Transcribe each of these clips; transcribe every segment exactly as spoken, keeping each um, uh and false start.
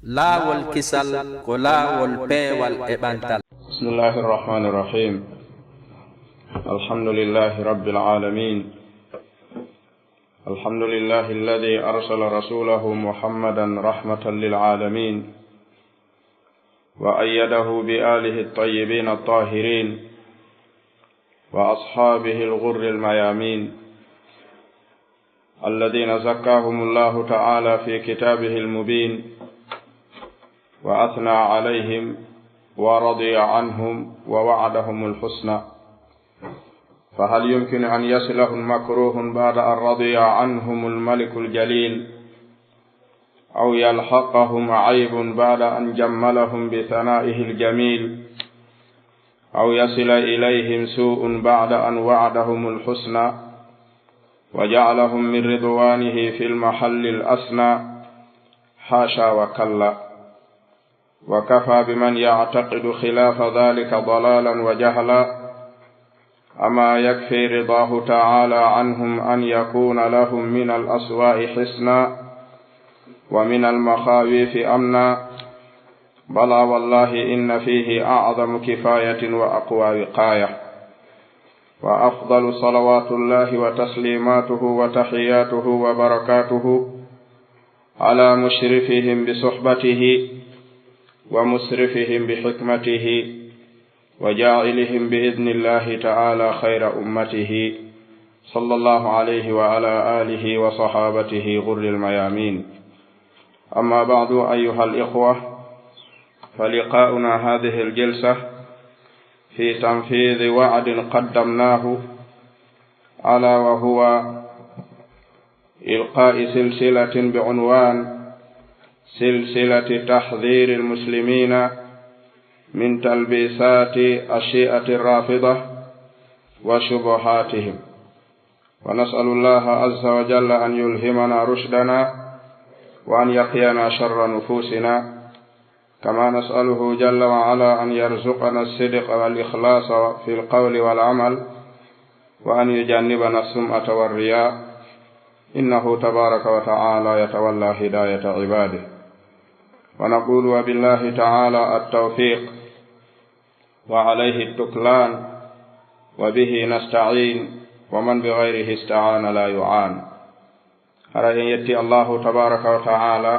Laawol kisal ko laawol peewal e ɓantal. بسم الله الرحمن الرحيم. الحمد لله رب العالمين. الحمد لله الذي أرسل رسوله محمدا رحمة للعالمين، وأيده بآله الطيبين الطاهرين، وأصحابه الغر الميامين، الذين زكاهم الله تعالى في كتابه المبين، وأثنى عليهم، ورضي عنهم، ووعدهم الحسنى. فهل يمكن أن يصلهم مكروه بعد أن رضي عنهم الملك الجليل؟ أو يلحقهم عيب بعد أن جملهم بثنائه الجميل؟ أو يصل إليهم سوء بعد أن وعدهم الحسنى وجعلهم من رضوانه في المحل الأسنى؟ حاشا وكلا. وكفى بمن يعتقد خلاف ذلك ضلالا وجهلا. أما يكفي رضاه تعالى عنهم أن يكون لهم من الأسواء حصنا ومن المخاويف أمنا؟ بلى والله، إن فيه أعظم كفاية وأقوى وقاية. وأفضل صلوات الله وتسليماته وتحياته وبركاته على مشرفهم بصحبته ومسرفهم بحكمته وجاعلهم بإذن الله تعالى خير أمته، صلى الله عليه وعلى آله وصحابته غر الميامين. أما بعد، أيها الإخوة، فلقاؤنا هذه الجلسة في تنفيذ وعد قدمناه، ألا وهو إلقاء سلسلة بعنوان سلسلة تحذير المسلمين من تلبيسات الشيعة الرافضة وشبهاتهم، ونسأل الله عز وجل أن يلهمنا رشدنا وأن يقينا شر نفوسنا، كما نسأله جل وعلا أن يرزقنا الصدق والإخلاص في القول والعمل، وأن يجنبنا السمعة والرياء، إنه تبارك وتعالى يتولى هداية عباده. ونقول: وبالله تعالى التوفيق، وعليه التكلان، وبه نستعين، ومن بغيره استعان لا يعان. Hara en yetti Allahu tabaraka wa ta'ala,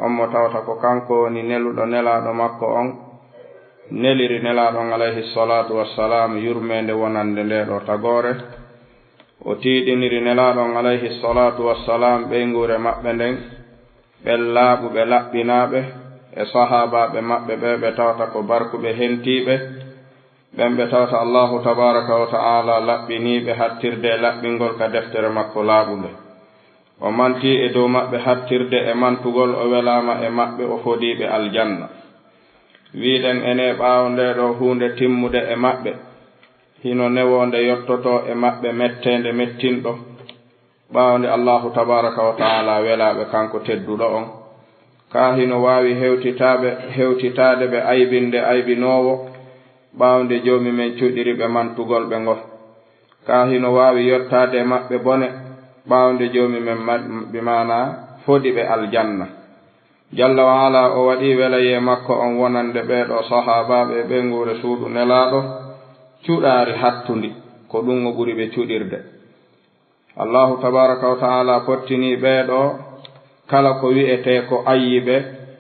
on mo tawata ko kanko woni neluɗo nelaaɗo makko on, neliri nelaaɗo on alayhi salatu wassalam yurmeende wonande nde ɗo tagoore. O tiiɗiniri nelaaɗo on alayhi salatu wassalam ɓeynguure maɓɓe nden, ɓen laaɓuɓe laɓɓinaaɓe, e sahaabaaɓe maɓɓe ɓe ɓe tawata ko barkuɓe hentiiɓe, ɓen ɓe tawata Allahu tabaraka wa ta'ala laɓɓiniiɓe hattirde e laɓɓingol ka deftere makko laaɓunde. O manti e dow maɓɓe hattirde e mantugol, o welaama e maɓɓe, o fodiiɓe aljanna. Wiɗen ene ɓaawo nde ɗo huunde timmude e maɓɓe, hino newoo nde yottoto e maɓɓe metteende mettinɗo, ɓaawo nde Allahu tabaraka wa ta'ala welaaɓe kanko tedduɗo on. Ka hino waawi hewtitaaɓe, hewtitaade ɓe aybinde aybinoowo, ɓaawo nde Joomi men cuɗiri ɓe mantugol ɓe ngo. Ka hino waawi yottaade e maɓɓe bone, ɓaawo nde Joomi men ma-, bi maanaa fodi ɓe aljanna. Jalla wa ala, o waɗi welayee makko on wonande ɓee ɗoo sahaabaaɓe e ɓeynguure suudu Nelaaɗo, cuɗaari hattundi, ko ɗum o ɓuri ɓe cuɗirde. Allahu tabaraka wa ta'ala fottini ɓee ɗoo kala ko wi'etee ko ayyibe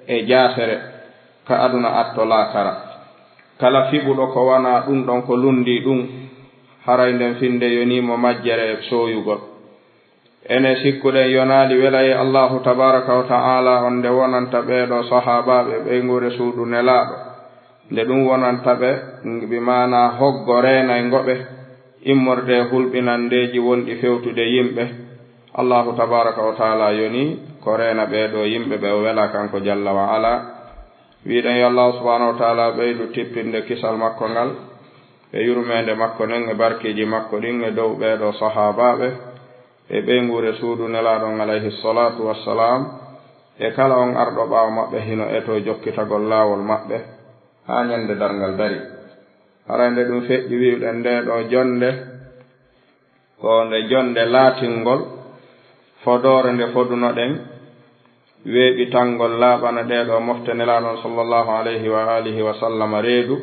e jaasere ka aduna atto laakara. Kala fiɓuɗo ko wanaa ɗum ɗon ko lunndii ɗum, haray nden finnde yonii mo majjere e sooyugol. Ene sikkuɗen yonaali welayee Allahu tabaraka wa ta'ala on nde wonanta ɓee ɗoo sahaabaaɓe ɓeynguure suudu Nelaaɗo, nde ɗum wonanta ɓe, bi maanaa hoggo reenayngo ɓe, immorde e hulɓinandeeji wonɗi fewtude yimɓe. Allahu tabaraka wa ta'ala yonii ko reena ɓee ɗoo yimɓe ɓe o welaa kanko jalla wa ala. Wiɗen yo Allahu subhanahu wa ta'ala ɓeydu tippinde kisal makko ngal, e yurmeende makko nden, e barkeeji makko ɗin, e dow ɓee ɗoo sahaabaaɓe, e ɓeynguure suudu Nelaaɗo on alayhi salatu wassalam, e kala on arɗo ɓaawo maɓɓe hino etoo jokkitagol laawol maɓɓe, haa ñande darngal dari. Haray nde ɗum feƴƴi, wi'uɗen nde ɗoo jonnde, ko nde jonnde laatingol fodoore nde fodunoɗen, weeɓitangol laaɓana ɗee ɗoo mofte Nelaaɗo on sallallahu alayhi wa alihi wa sallama reedu,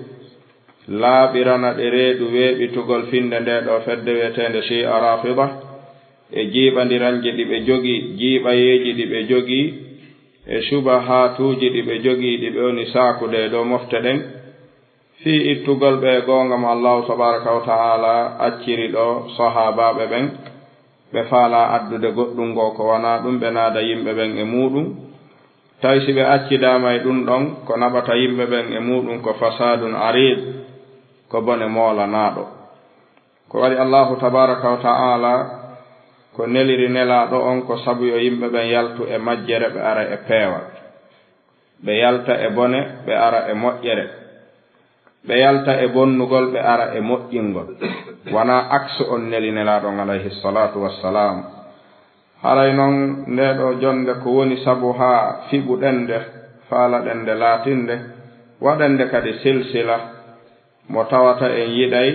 laaɓirana ɗe reedu weeɓitugol finnde ndee ɗoo fedde wi'eteende Shi'a Rafida, e jiiɓandiranji ɗi ɓe jogii, jiiɓayeeji ɗi ɓe jogii, e shubahaatuuji ɗi ɓe jogii, ɗi ɓe woni saakude e ɗoo mofte ɗen, fii ittugol ɓe e goonga mo Allaahu tabaaraka wa ta'aala acciri ɗoo sahaabaaɓe ɓen, ɓe faalaa addude goɗɗun goo ko wanaa ɗun, ɓe naada yimɓe ɓen e muuɗun. Tawi si ɓe accidaama e ɗun ɗon, ko naɓata yimɓe ɓen e muuɗun ko fasaadun ariid, ko bone moolanaaɗo. Ko waɗi Allaahu tabaaraka wa ta'aala ko neliri Nelaaɗo on ko sabu yo yimɓe ɓen yaltu e majjere, ɓe ara e peewal. Ɓe yalta e bone, ɓe ara e moƴƴere. Ɓe yalta e bonnugol, ɓe ara e moƴƴingol. Wanaa aksu on neli Nelaaɗo on alayhi salaatu wassalaam. Haray non ndee ɗoo jonnde ko woni sabu haa fiɓuɗen nde, faalaɗen nde laatinde, waɗen nde kadi silsila, mo tawata en yiɗay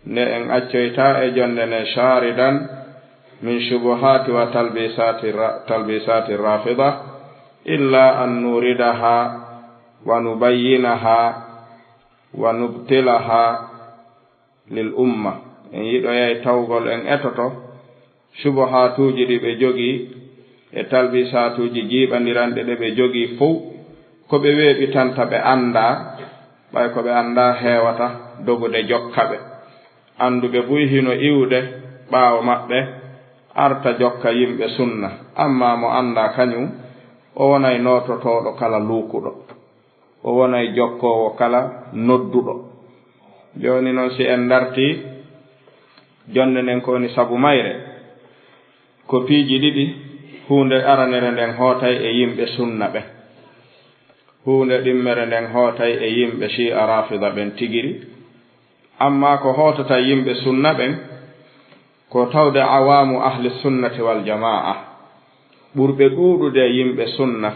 nde en accoyta e jonnde nden, shaaridan min shubuhaati wa talbisaati ra-, talbisaati rafida, illa an nuridaha wa nubayyinaha wa nubtilaha lil umma. En yiɗoyay tawgol en etoto shubuhaatuuji ɗi ɓe jogii e talbisaatuuji jiiɓandiranɗe ɗe ɓe jogii fow, ko ɓe weeɓitanta ɓe anndaa, ɓay ko ɓe anndaa heewata dogude jokka ɓe. Annduɓe buy hino iwde ɓaawo maɓɓe, arta jokka yimɓe sunna, ammaa mo anndaa kañun, o wonay noototooɗo kala luukuɗo. O wonay jokkoowo kala nodduɗo. Jooni non, si en dartii jonnde nden ko woni sabu mayre, ko piiji ɗiɗi, huunde aranere nden hootay e yimɓe sunna ɓen. Huunde ɗimmere nden hootay e yimɓe Shi'a Rafida ɓen tigiri. Ammaa ko hootata yimɓe sunna ɓen, ko tawde awaamu ahli sunnati wal jamaa, ɓurɓe ɗuuɗude yimɓe sunna.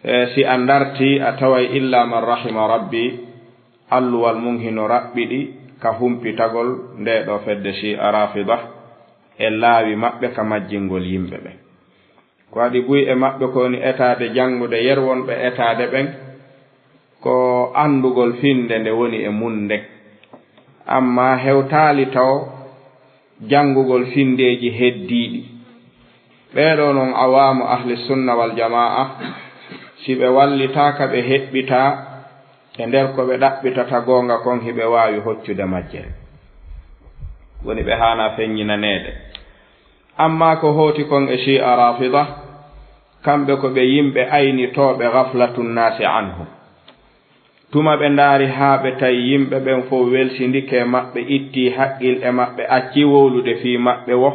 E si a dartii, a taway illa man rahima Rabbi, alluwal mun hino raɓɓiɗi ka humpitagol ndee ɗoo fedde Shi'a Rafida e laawi maɓɓe ka majjingol yimɓe ɓen. Ko waɗi buy e maɓɓe ko woni etaade janngude, yer wonɓe etaade ɓen, ko anndugol finnde nde woni e mun nden. Ammaa hewtaali taw janngugol finndeeji heddiiɗi. Ɓee ɗoo non awaamu ahli sunna wal jamaa, si ɓe wallitaaka ɓe heɓɓitaa e nder ko ɓe ɗaɓɓitata goonga kon, hiɓe waawi hoccude majjere. Woni ɓe haanaa feññinaneede. Ammaa ko hooti kon e Shi'a Rafida, kamɓe ko ɓe yimɓe aynitooɓe ghaflatun naasi anhu. Tuma ɓe ndaari haa ɓe tawi yimɓe ɓen fow welsindike maɓɓe, ittii haqqilɗe maɓɓe, accii wowlude fii maɓɓe woo,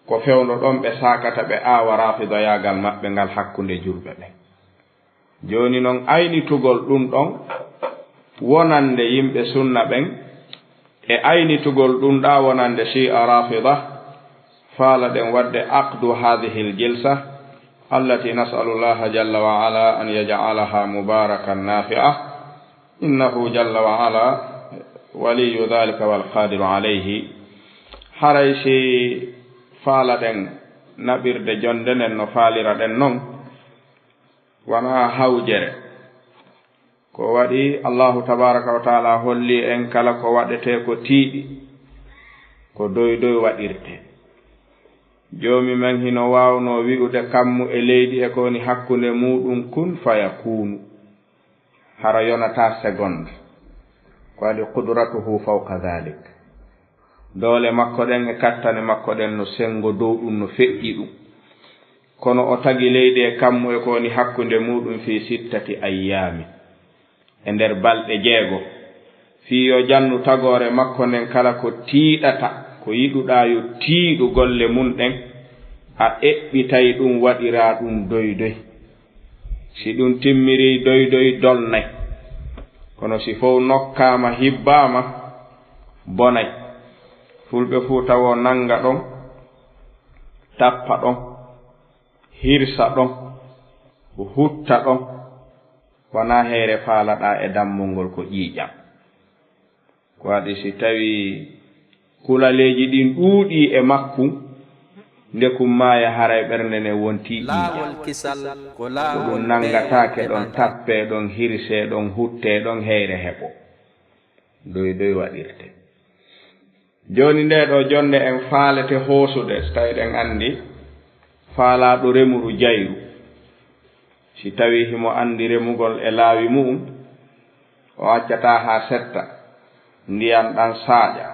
ko fewndo ɗon ɓe saakata, ɓe aawa rafidayaagal maɓɓe ngal hakkunde julɓe ɓen. Jooni non, aynitugol ɗun ɗon wonande yimɓe sunna ɓen, e aynitugol ɗun ɗaa wonande Shi'a Rafida, faalaɗen waɗde aqdu hadhihi al-jilsa, allati nas'alu Allaha jalla wa ala an yaj'alaha mubarakan nafi'a, innahu jalla wa ala waliyyu dhalika wal qadiru alayhi. Haray si faalaɗen naɓirde jonnde nden no faaliraɗen non, wanaa hawjere. Ko waɗi Allahu tabaaraka wa ta'aala holli en kala ko waɗetee ko tiiɗi, ko doy doy waɗirtee. Joomi men hino waawnoo wi'ude kammu e leydi e ko woni hakkunde muuɗun kun fayakuunu. Hara yonataa segonde. Ko waɗi qudratuhu fawqa dhalik. Doole makko ɗen e kattane makko ɗen no senngo dow ɗun, no feƴƴi ɗun. Kono o tagi leydi e kammu e ko woni hakkunde muuɗun fii sittati ayyaami, e nder balɗe jeego, fii yo jannu tagoore makko nden kala ko tiiɗata, ko yiɗuɗaa yo tiiɗu golle mun ɗen, a eɓɓitay ɗun, waɗiraa ɗun doy doy. Si ɗun timmirii doy doy, dolnay. Kono si fow nokkaama, hibbaama, bonay. Fulɓe fuu tawo nannga ɗon, tappa ɗon, hirsa ɗon, hutta ɗon, wanaa heyre faalaɗaa e dammol ngol, ko ƴiiƴam. Ko waɗi si tawii kulaleeji ɗin ɗuuɗii e makku, Nde kum maaya haray ɓernde nden wontii ƴiiƴam. Laawol kisal ko laawol. Ko ɗum nanngataake ɗon, tappee ɗon, hirsee ɗon, huttee ɗon, heyre heɓoo. Doy doy waɗirtee. Jooni ndee ɗoo jonnde en faalete hoosude, so tawii eɗen anndi faalaaɗo remuru jayru. Si tawii himo anndi remugol e laawi mu'un, o accataa haa setta, ndiyan ɗan saaƴa,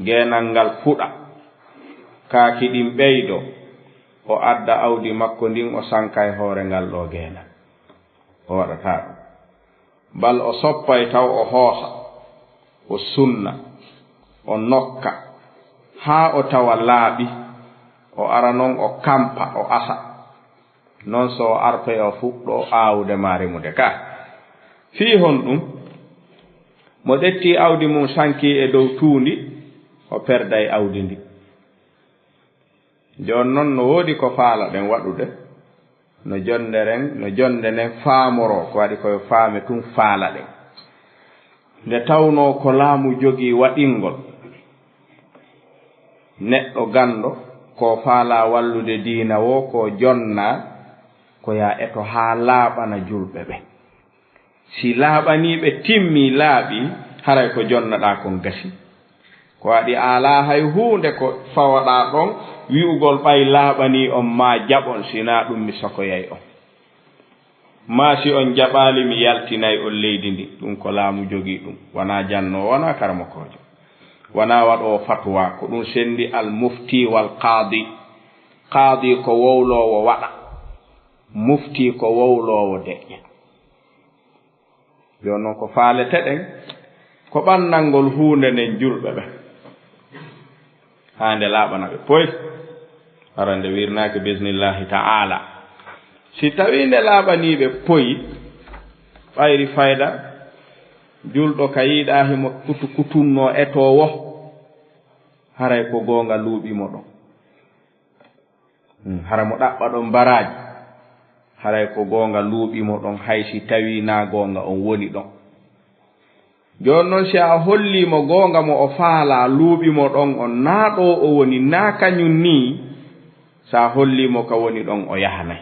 geenal ngal fuɗa, kaaki ɗin ɓeydoo, o adda awdi makko ndin, o sanka e hoore ngal ɗoo geenal. O waɗataa ɗum. Bal o soppay taw o hoosa, o sunna, o nokka, haa o tawa laaɓi, o ara non o kampa, o asa. Non so o artoyoo fuɗɗoo aawude maa remude ka. Fii honɗum? Mo ƴettii awdi mum sankii e dow tuundi, o perday awdi ndin. Jooni non no woodi ko faalaɗen waɗude, no jonnde ren, no jonnde nden faamoroo, ko waɗi ko yo faame tun faalaɗen. Nde tawnoo ko laamu jogii waɗingol, neɗɗo ganndo, ko faalaa wallude diina woo, ko jonnaa, ko yo a eto haa laaɓana julɓe ɓen. Si laaɓanii ɓe, timmii, laaɓii, haray ko jonnaɗaa kon gasii. Ko waɗi a alaa hay huunde ko fawaɗaa ɗon, wi'ugol ɓay laaɓanii on maa jaɓon, si naa ɗum mi sokoyay on. Maa si on jaɓaali, mi yaltinay on leydi ndin. Ɗum ko laamu jogii ɗum. Wanaa jannoowo, wanaa karamokoojo. Wanaa waɗoowo fatuwa. Ko ɗum senndi al mufti wal qaadi. Qaadi ko wowloowo waɗa. Mufti ko wowloowo deƴƴa. Jooni non ko faaleteɗen, ko ɓannangol huunde nden julɓe ɓen. Haa nde laaɓana ɓe poy. Hara nde wirnaaki, bismillaahi ta'aala. Si tawii nde laaɓanii ɓe poy, ɓayri fayda, julɗo ka yiɗaa himo kutu kutunnoo etoowo, haray ko goonga luuɓi mo ɗon. Hmm, hara mo ɗaɓɓa ɗon baraaji, haray ko goonga luuɓi mo ɗon, hay si tawii naa goonga on woni ɗon. Jooni non, si a hollii mo goonga mo o faalaa, luuɓi mo ɗon on, naa ɗoo o woni, naa kañun nii, si a hollii mo ka woni ɗon, o yahanay.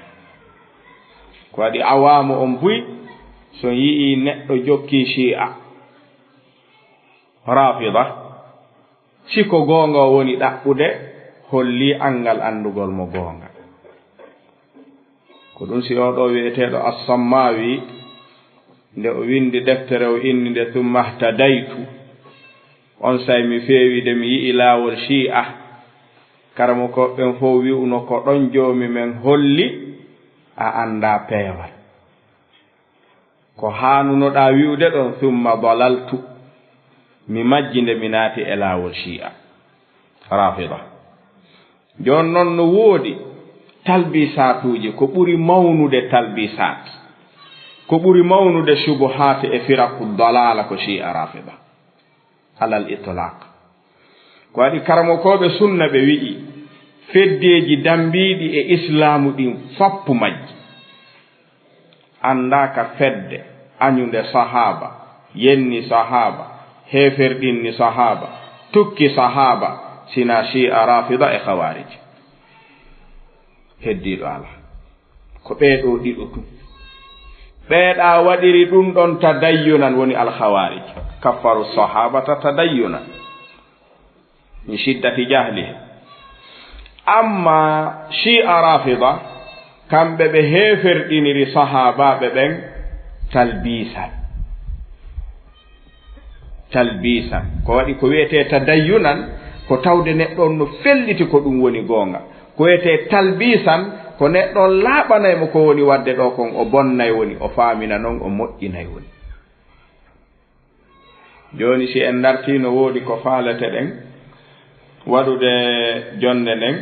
Ko waɗi awaamu on buy, si on yi'ii neɗɗo jokkii Shi'a, Raafida, si ko goonga o woni ɗaɓɓude, hollii anngal anndugol mo goonga. Ko ɗum si oo ɗoo wi'eteeɗo As-Sammaawi, nde o winndi deftere, o inni nde "Summa htadaytu", onsay mi feewi de mi yi'i laawol Shi'a. Karamokooɓe ɓen fow wi'uno ko ɗon Joomi men holli a anndaa peewal. Ko haanunoɗaa wi'ude ɗon, "Summa dalaltu", mi majji nde mi naati e laawol Shi'a Raafida. Jooni non no woodi talbisaatuuji, ko ɓuri mawnude talbisaat, ko ɓuri mawnude shubuhaat e firaku dalaala ko Shi'a Raafida. Alal itlaq. Ko waɗi karamokooɓe sunna ɓe wi'i, feddeeji dammbiiɗi e Islaamu ɗin, fappu majji anndaaka fedde añunde sahaaba, yenni sahaaba, heeferɗinni sahaaba, tukki sahaaba, sinaa Shi'a Raafida e Khawaarij. Heddiiɗo alaa. Ko ɓee ɗoo ɗiɗo tun. Ɓee ɗaa waɗiri ɗun ɗon tadayyunan, woni Alkhawaarij. Kaffaru sahaabata tadayyunan. Min shiddati jahlihim. Amma Shi'a Raafida, kamɓe ɓe heeferɗiniri sahaabaaɓe ɓen talbiisan. Talbiisan. Ko waɗi ko wi'etee tadayyunan, ko tawde neɗɗo on no felliti ko ɗum woni goonga. Ko wi'etee talbiisan, ko neɗɗo on laaɓanay mo ko woni waɗde ɗoo kon, o bonnay woni, o faamina non, o moƴƴinay woni. Jooni, si en ndartii, no woodi ko faaleteɗen waɗude jonnde nden,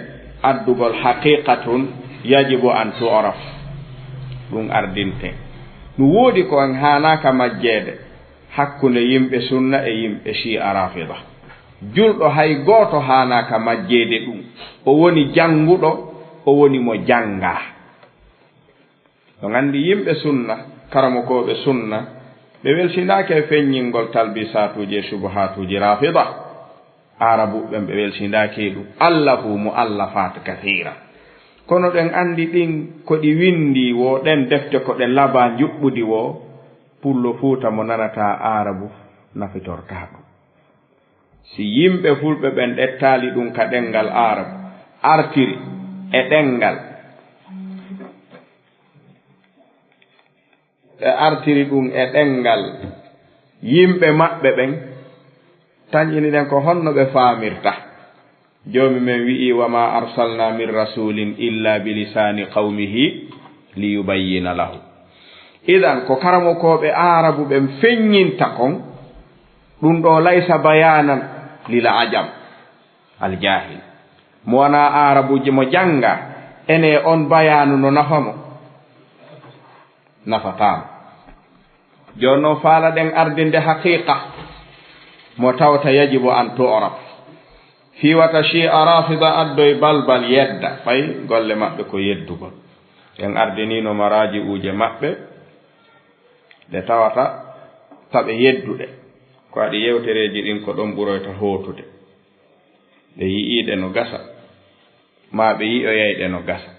addugol haqiqatun yajibu an tu'raf. Ɗum ardinten. No woodi ko en haanaaka majjeede hakkunde yimɓe sunna e yimɓe Shi'a Rafida. Julɗo hay gooto haanaaka majjeede ɗum. O woni jannguɗo, o woni mo janngaa. On anndi yimɓe sunna, karamokooɓe sunna, ɓe welsinaaki e feññingol talbisaatuuji e subuhaatuuji Rafida. Aarabuɓe ɓen ɓe welsindaaki e ɗum. Allafu mu'allafat kathira. Kono ɗen anndi ɗin ko ɗi winndi wo, ɗen defte ko ɗe labaa njuɓɓudi wo, pullo Fuuta mo nanataa Aarabu nafitortaa ɗum. Si yimɓe fulɓe ɓen ɗettaali ɗum ka ɗemngal Aarabu, artiri e ɗemngal, ɓe artiri ɗum e ɗemngal yimɓe maɓɓe ɓen, tan ini ɗen ko honno ɓe faamirta. Joomi men wi'i, "Wa ma arsalna min rasulin illa bi lisani qawmihi li yubayyina lahu." Idan, ko karamokooɓe Aarabu ɓen feññinta kon, ɗum ɗo laysa bayanan lil ajam al jahil. Mo wonaa Aarabuuji mo jannga, ene on bayaanu no nafa mo? Nafataa mo. Jooni noon faalaɗen ardinde haqiqa mo tawta yajibu an tu'raf. Fii wata Shi'a Rafida addoy balbal yedda, fay golle maɓɓe ko yeddugol. En ardiniino maraaji'uuje maɓɓe ɗe tawata taɓe yedduɗe. Ko waɗi yewtereeji ɗin ko ɗon ɓuroyta hootude. Ɓe yi'iiɗe no gasa, maa ɓe yi'oyayɗe no gasa.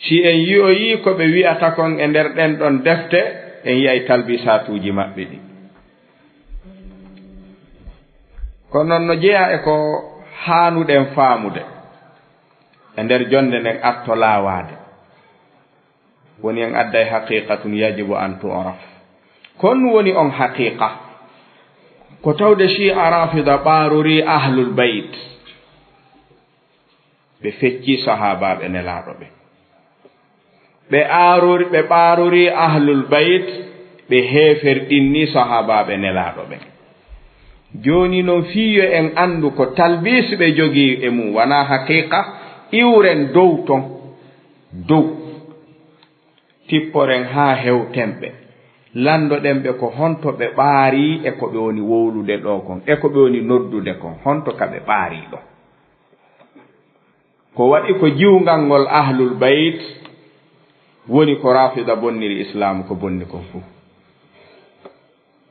Si en yi'oyii ko ɓe wi'ata kon e nder ɗen ɗon defte, en yi'ay talbisaatuuji maɓɓe ɗin. Kono non no jeyaa e ko haanuɗen faamude e nder jonnde nden atto laawaade. Woni en adday haqiqatun yajibu an tu'raf. Kon woni on haqiqa? Ko tawde Shi'a Rafida ɓaarorii Ahlul Bayt. Ɓe feccii sahaabaaɓe Nelaaɗo ɓen. Ɓe aarori-, ɓe ɓaarorii Ahlul Bayt, ɓe heeferɗinnii sahaabaaɓe Nelaaɗo ɓen. Jooni non, fii yo en anndu ko talbiis ɓe jogii e mum, wanaa haqiqa, iwren dow ton, dow. Tipporen haa hewten ɓe. Lanndoɗen ɓe ko honto ɓe ɓaarii e ko ɓe woni wowlude ɗoo kon, e ko ɓe woni noddude kon, honto ka ɓe ɓaarii ɗon. Ko waɗi ko jiwngal ngol Ahlul Bayt woni ko Rafida bonniri Islaamu ko bonni kon fof.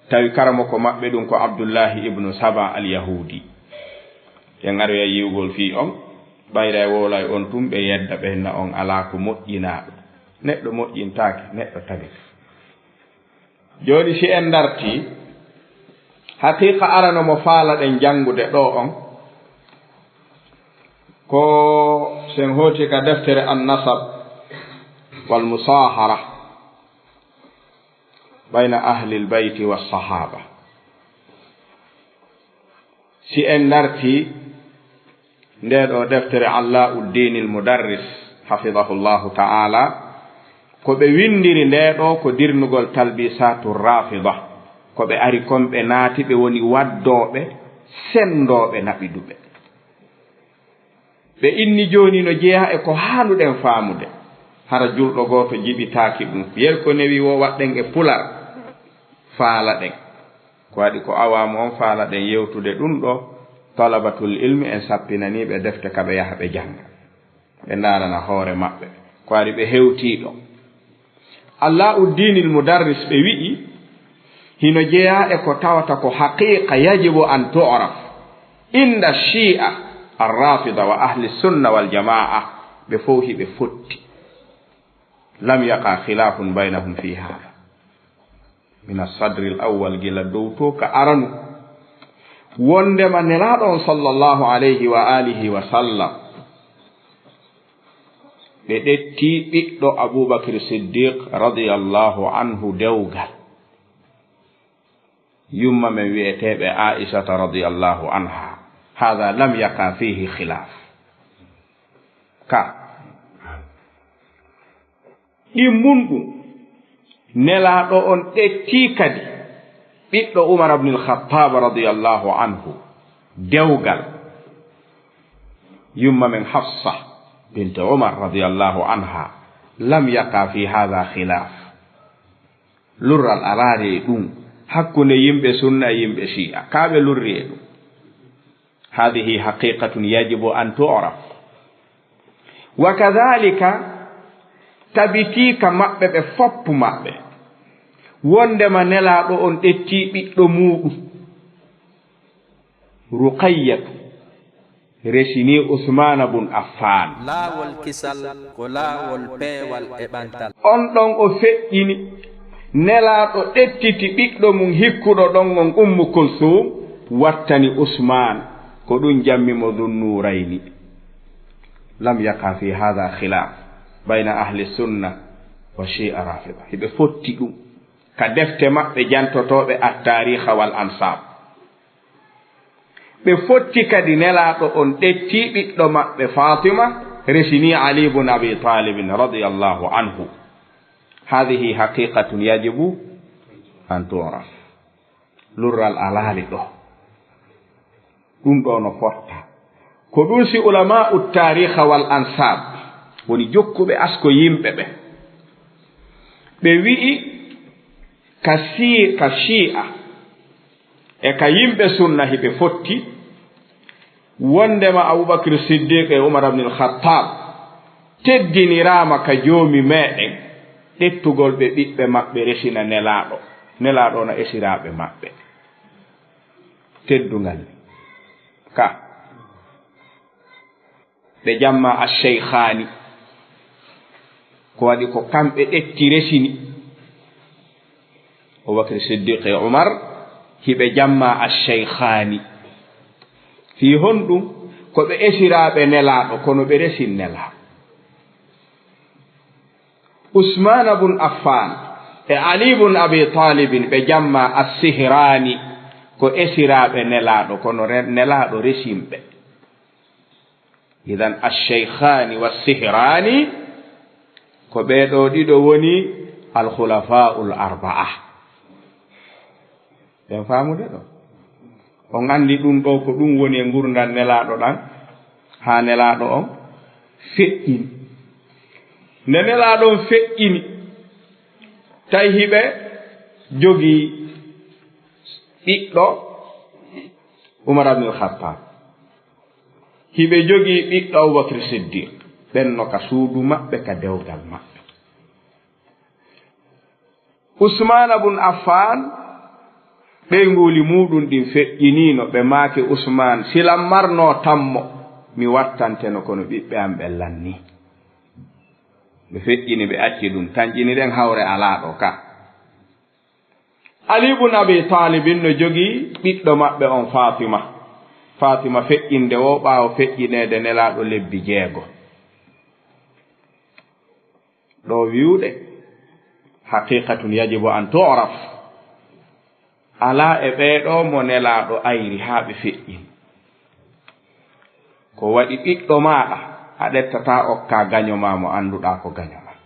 Tawi karamoko maɓɓe ɗum ko Abdullahi ibnu Saba al-Yahudi. Ɓe ngaroya yiwgol fii on, ɓayra e wowlay on tun, ɓe yedda, ɓe henna on alaa ko moƴƴinaaɗo. Neɗɗo moƴƴintaake, neɗɗo tabita. Jooni, si en dartii, haqiqa arano mo faalaɗen janngude ɗoo on, ko sen hooti ka deftere An-Nasab wal Musahara bayna Ahlil Bayti was Sahaba. Si en dartii, ndee ɗoo deftere Allaa'uddiinil Mudarris, hafidahullahu ta'ala, ko ɓe winndiri ndee ɗoo ko dirnugol talbisaatu Rafida. Ko ɓe ari kon, ɓe naati, ɓe woni waddooɓe, senndooɓe, naɓiduɓe. Ɓe inni jooni no jeyaa e ko haanuɗen faamude. Hara julɗo gooto jiɓitaaki ɗum. Yer ko newi wo waɗɗen e pular, faalaɗen. Ko waɗi ko awaamu on faalaɗen yewtude ɗum ɗoo, talabatul ilmi en sappinanii ɓe defte ka ɓe yaha ɓe jannga. Ɓe ndaarana hoore maɓɓe. Ko waɗi ɓe hewtii ɗoo. Allaa'uddiinil Mudarris ɓe wi'i, hino jeyaa e ko tawata ko haqiqa yajibu an tu'raf. Inda Shi'a, Ar-Rafida wa Ahli Sunna wal Jama'a, ɓe fow hiɓe fotti. Lam yaqa khilafun baynahum fi hada. Min as-sadri al-awwal, gila dow to ka aranu. Wondema Nelaaɗo on sallallahu alayhi wa alihi wa sallam, ɓe ɗetti ɓiɗɗo Abubakar Siddiq radiyallahu anhu dewgal. Yumma men wi'eteeɓe Aishata radiyallahu anha. Hada lam yaqa fihi khilaf. Ka. Ɗimmun ɗum, Nelaaɗo on ɗettii kadi ɓiɗɗo Umar ibn al-Khattab radiyallahu anhu, dewgal yumma men Hafsa bint Umar radiyallahu anha, lam yaqa fi hadha khilaf. Lurral araari e ɗum hakkunde yimɓe sunna e yimɓe shi'a, kaa ɓe lurri e ɗum. Hadhihi haqiqatun yajibu an tu'raf. Wa kadhalika, tabitii ka maɓɓe ɓe foppu maɓɓe, wondema Nelaaɗo on ɗettii ɓiɗɗo muuɗum. Ruqayyatu resini Usmaana bun Affaan. Laawol kisal ko laawol peewal e ɓantal. On ɗon o feƴƴini Nelaaɗo, ɗettiti ɓiɗɗo mum hikkuɗo ɗon on Ummu Kulsuum, wattani Usmaan. Ko ɗum jammi mo Dunnuurayni. Lam yaqa fi haadha khilaaf bayna ahli sunna wa shi'a rafida. Hiɓe fotti ɗum ka defte maɓɓe jantotooɓe At-Taariikha wal Ansaab. Ɓe fotti kadi Nelaaɗo on ɗetti ɓiɗɗo maɓɓe Faatima, resini Ali ibn Abi Talibin radiyallahu anhu. Haadihi haqiqatun yajibu an tu'raf. Lurral alaali ɗo. Ɗum ɗo no fotta. Ko ɗum si ulama'u taariikha wal ansaab, woni jokkuɓe asko yimɓe ɓe, ɓe wi'i ka si-, ka Shi'a e ka yimɓe sunna hiɓe fotti, wondema Abubakr Siddiq e Umar ibn al-Khattab teddiniraama ka Joomi meɗen, ɗettugol ɓe ɓiɓɓe maɓɓe resina Nelaaɗo, Nelaaɗo na esiraaɓe maɓɓe. Teddungal ni ka. Ɓe jamma Ash-Shaykhaani. Ko waɗi ko kamɓe ɗetti resini. Abubakr Siddiq e Umar, hiɓe jamma Ash-Shaykhaani. Fii honɗum? Ko ɓe esiraaɓe Nelaaɗo, kono ɓe resin Nelaaɗo. Usmaana bun Affaan e Ali bun Abi Taalibin ɓe jamma As-Sihraani, ko esiraaɓe Nelaaɗo, kono re-, Nelaaɗo resin ɓe. Idan Ash-Shaykhaani wa Sihraani, ko ɓee ɗoo ɗiɗo woni Al-Khulafaa'ul Arba'a. Ɓen faamude ɗo? On anndi ɗum ɗo ko ɗum woni e ngurndan Nelaaɗo ɗan, haa Nelaaɗo on feƴƴini. Nde Nelaaɗo on feƴƴini, tawi hiɓe jogii ɓiɗɗo Umar ibn al-Khattab. Hiɓe jogii ɓiɗɗo Abubakr Siddiq. Ɓen no ka suudu maɓɓe, ka dewgal maɓɓe. Usmaana bun Affaan, ɓeynguuli muuɗum ɗin feƴƴiniino, ɓe maaki, Usmaan, si lan marnoo tammo, mi wattanteno, kono ɓiɓɓe am ɓen lannii. Ɓe feƴƴini, ɓe acci ɗum, tanƴini ɗen hawre alaa ɗo ka. Ali bun Abi Taalibin no jogii ɓiɗɗo maɓɓe on Faatima. Faatima feƴƴinde woo ɓaawo feƴƴineede Nelaaɗo lebbi jeego. Ɗo wi'ude, haqiqatun yajibu an tu'raf. Alaa e ɓee ɗoo mo Nelaaɗo ayri haa ɓe feƴƴin. Ko waɗi ɓiɗɗo maaɗa, a ɗettataa okkaa gaño maa mo annduɗaa ko gaño maa.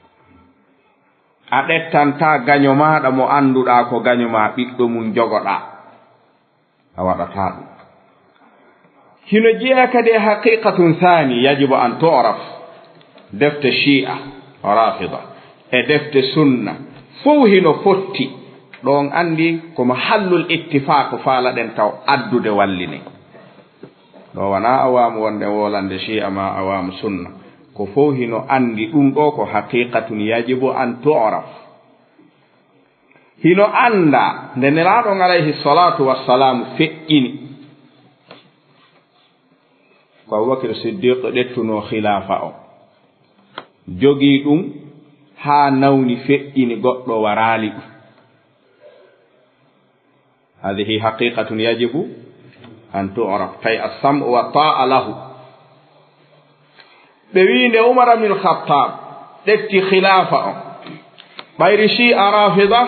A ɗettantaa gaño maaɗa mo annduɗaa ko gaño maa, ɓiɗɗo mum jogoɗaa. A waɗataa ɗum. Hino jeyaa kadi e haqiqatun saani yajibu an tu'raf. Defte Shi'a, Rafida, e defte Sunna, fow hino fotti. Ɗon anndi ko mahallul ittifaq faalaɗen taw addude wallini. Ɗo wanaa awaamu wonde wolande Shi'a maa awaamu Sunna. Ko fow hino anndi ɗum ɗo ko haqiqatun yajibu an tu'raf. Hino anndaa nde Nelaaɗo on alayhi salaatu wassalaamu feƴƴini, ko Abubakr Siddiq ɗettunoo khilaafa on, jogii ɗum haa nawni feƴƴini, goɗɗo waraali ɗum. Haadihi haqiqatun yajibu an tu'raf, kay as-sam'u wa ta'a lahu. Ɓe wi'i nde Umar ibn Khattab ɗetti khilaafa on, ɓayri Shi'a Rafida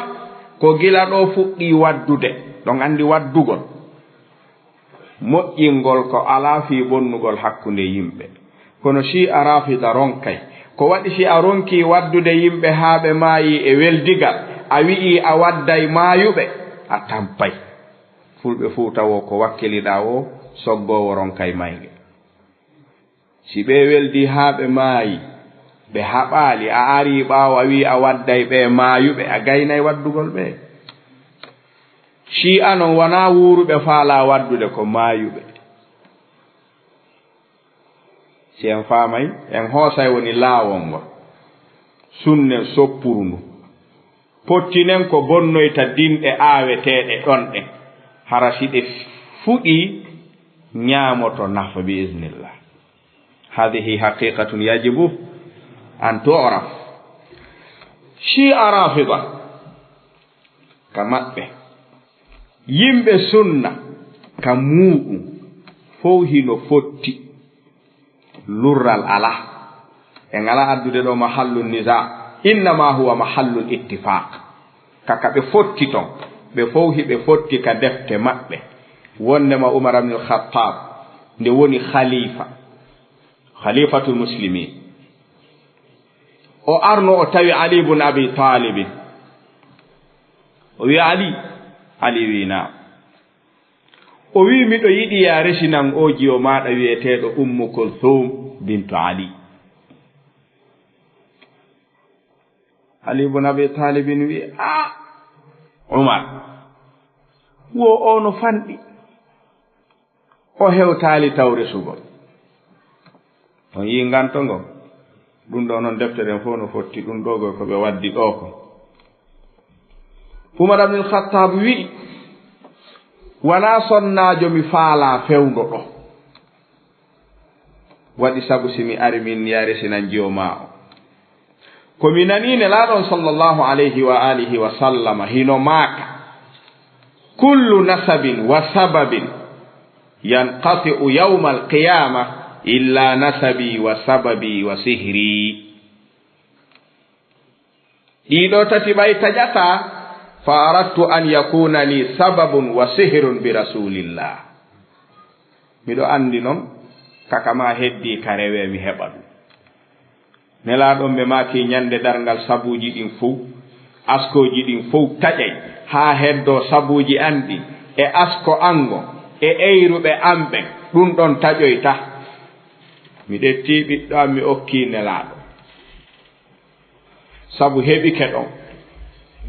ko gila ɗo fuɗɗii waddude, ɗon anndi waddugol, moƴƴingol ko alaa fii bonnugol hakkunde yimɓe. Kono Shi'a Rafida ronkay. Ko waɗi si a ronkii waddude yimɓe haa ɓe maayii e weldigal, a wi'ii a wadday maayuɓe, a tampay. Fulɓe Fuuta woo ko wakkiliɗaa woo, soggoowo ronkay mayge. Si ɓee weldii haa ɓe maayi, ɓe haɓaali, a arii ɓaawo a wi'i a wadday ɓee maayuɓe, a gaynay waddugol ɓe. Shi'a non wanaa wuuruɓe faalaa waddude, ko maayuɓe. Si en faamay, en hoosay woni laawol ngol. Sunnen soppuru ndu. Pottinen ko bonnoyta dinɗe aaweteeɗe ɗon ɗen. Hara si ɗe fuɗii, Ñaamoto nafa bi iznillah. Hadihi haqiqatun yajibu an tu'raf. Shi'a Rafida, ka maɓɓe, yimɓe sunna ka muuɗum fow hino fotti. Lurral alaa. En alaa addude ɗo mahallu niza, innama huwa mahallul ittifaq. Ka, ka ɓe fotti ton, ɓe fow hiɓe fotti ka defte maɓɓe. Wondema Umar ibn al-Khattab, nde woni khalifa, khalifatul muslimin, o arno o tawi Ali ibn Abi Talibin. O wi, "Ali?" Ali wi, "Naam." O wi, "Miɗo yiɗi ya resinan o jiyo maaɗa wi'eteeɗo Ummu Kulthum bintu Ali." Ali ibn Abi Talibin wi, "Ah, Umar, wo o no fanɗi." O hewtaali taw resugol. On yii nganto ngo? Ɗum ɗo noon defte ɗen fof no fotti ɗum ɗo ko ɓe waddi ɗo ko. Umar ibn Khattab wi'i, "Wanaa sonnaajo mi faalaa fewndo ɗo. Waɗi sabu si mi ari min ya resinan jiyo maa o." Ko mi nanii Nelaaɗo on sallallahu alayhi wa alihi wa sallama hino maaka, "Kullu nasabin wa sababin yanqati'u yawmal qiyama illa nasabi wa sababi wa sihri." Ɗiɗo tati ɓay taƴata, "Fa aradtu an yakuna li sababun wa sihrun bi rasulillah." Miɗo anndi noon, kaka ma heddii ka rewee mi heɓa ɗum. Nelaaɗo on ɓe maaki ñannde darngal sabuuji ɗin fow, askooji ɗin fow taƴay, haa heddoo sabuuji an ɗin, e asko an ngon, e eyruɓe an ɓen, ɗum ɗon taƴoyta. Mi ƴettii ɓiɗɗo an, mi okkii Nelaaɗo. Sabu heɓike ɗon.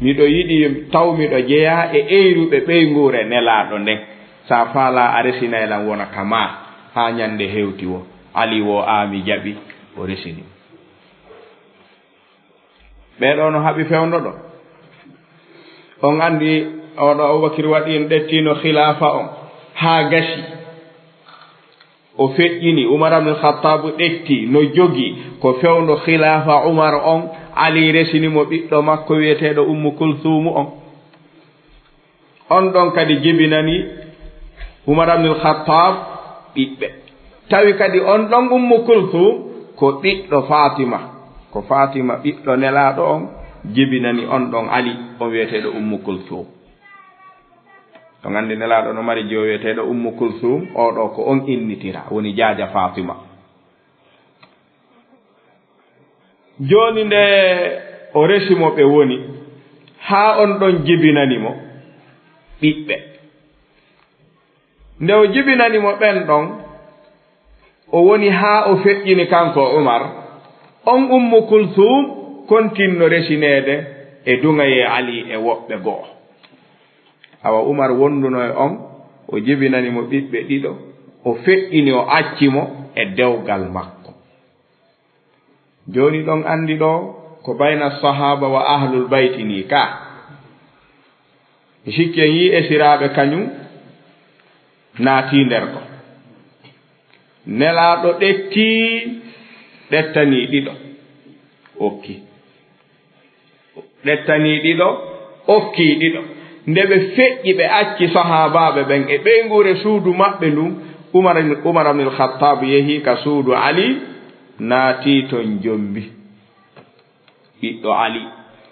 Miɗo yiɗi taw miɗo jeyaa e eyruɓe ɓeynguure Nelaaɗo nden. Sa faalaa a resinay lan wona ka maa haa ñannde hewti wo. Ali wo a mi jaɓi, o resini. Ɓee ɗoo no haɓi fewndo ɗo. On anndi oɗo Abubakir waɗi en ɗettiino khilaafa on haa gasi. O feƴƴini, Umar ibn Khattab ɗetti, no jogi ko fewndo khilaafa Umar on, Ali resini mo ɓiɗɗo makko wi'eteeɗo Ummu Kulsuumu on. On ɗon kadi jibinani Umar ibn Khattab ɓiɓɓe. Tawi kadi on ɗon Ummu Kulsuum ko ɓiɗɗo Fatima, ko Fatima ɓiɗɗo Nelaaɗo on jibinani on ɗon Ali, on wi'eteeɗo Ummu Kulsuum. On anndi Nelaaɗo no mari jiwo wi'eteeɗo Ummu Kulsuum, oo ɗoo ko on innitira, woni jaaja Fatima. Jooni nde o resi mo ɓe woni, haa on ɗon jibinani mo ɓiɓɓe. Nde o jibinani mo ɓen ɗon, o woni haa o feƴƴini kanko Umar, on Ummu Kulsuum kontinno resineede e duŋayee Ali e woɓɓe go'o. Awa Umar wonduno e on, o jibinani mo ɓiɓɓe ɗiɗo, o feƴƴini, o acci mo e dewgal makko. Jooni ɗon anndi ɗo ko bayna sahaaba wa ahlul bayti ni ka. Mi sikki en yii esiraaɓe kañum naatii nder ɗo. Nelaaɗo ɗettii, ɗettanii ɗiɗo, okki. Ɗettanii ɗiɗo, okkii ɗiɗo. Nde ɓe feƴƴi, ɓe acci sahaabaaɓe ɓen e ɓeynguure suudu maɓɓe ndun, Umar, Umar ibn al-Khattab yehi ka suudu Ali, naatii ton jombi. Ɓiɗɗo Ali.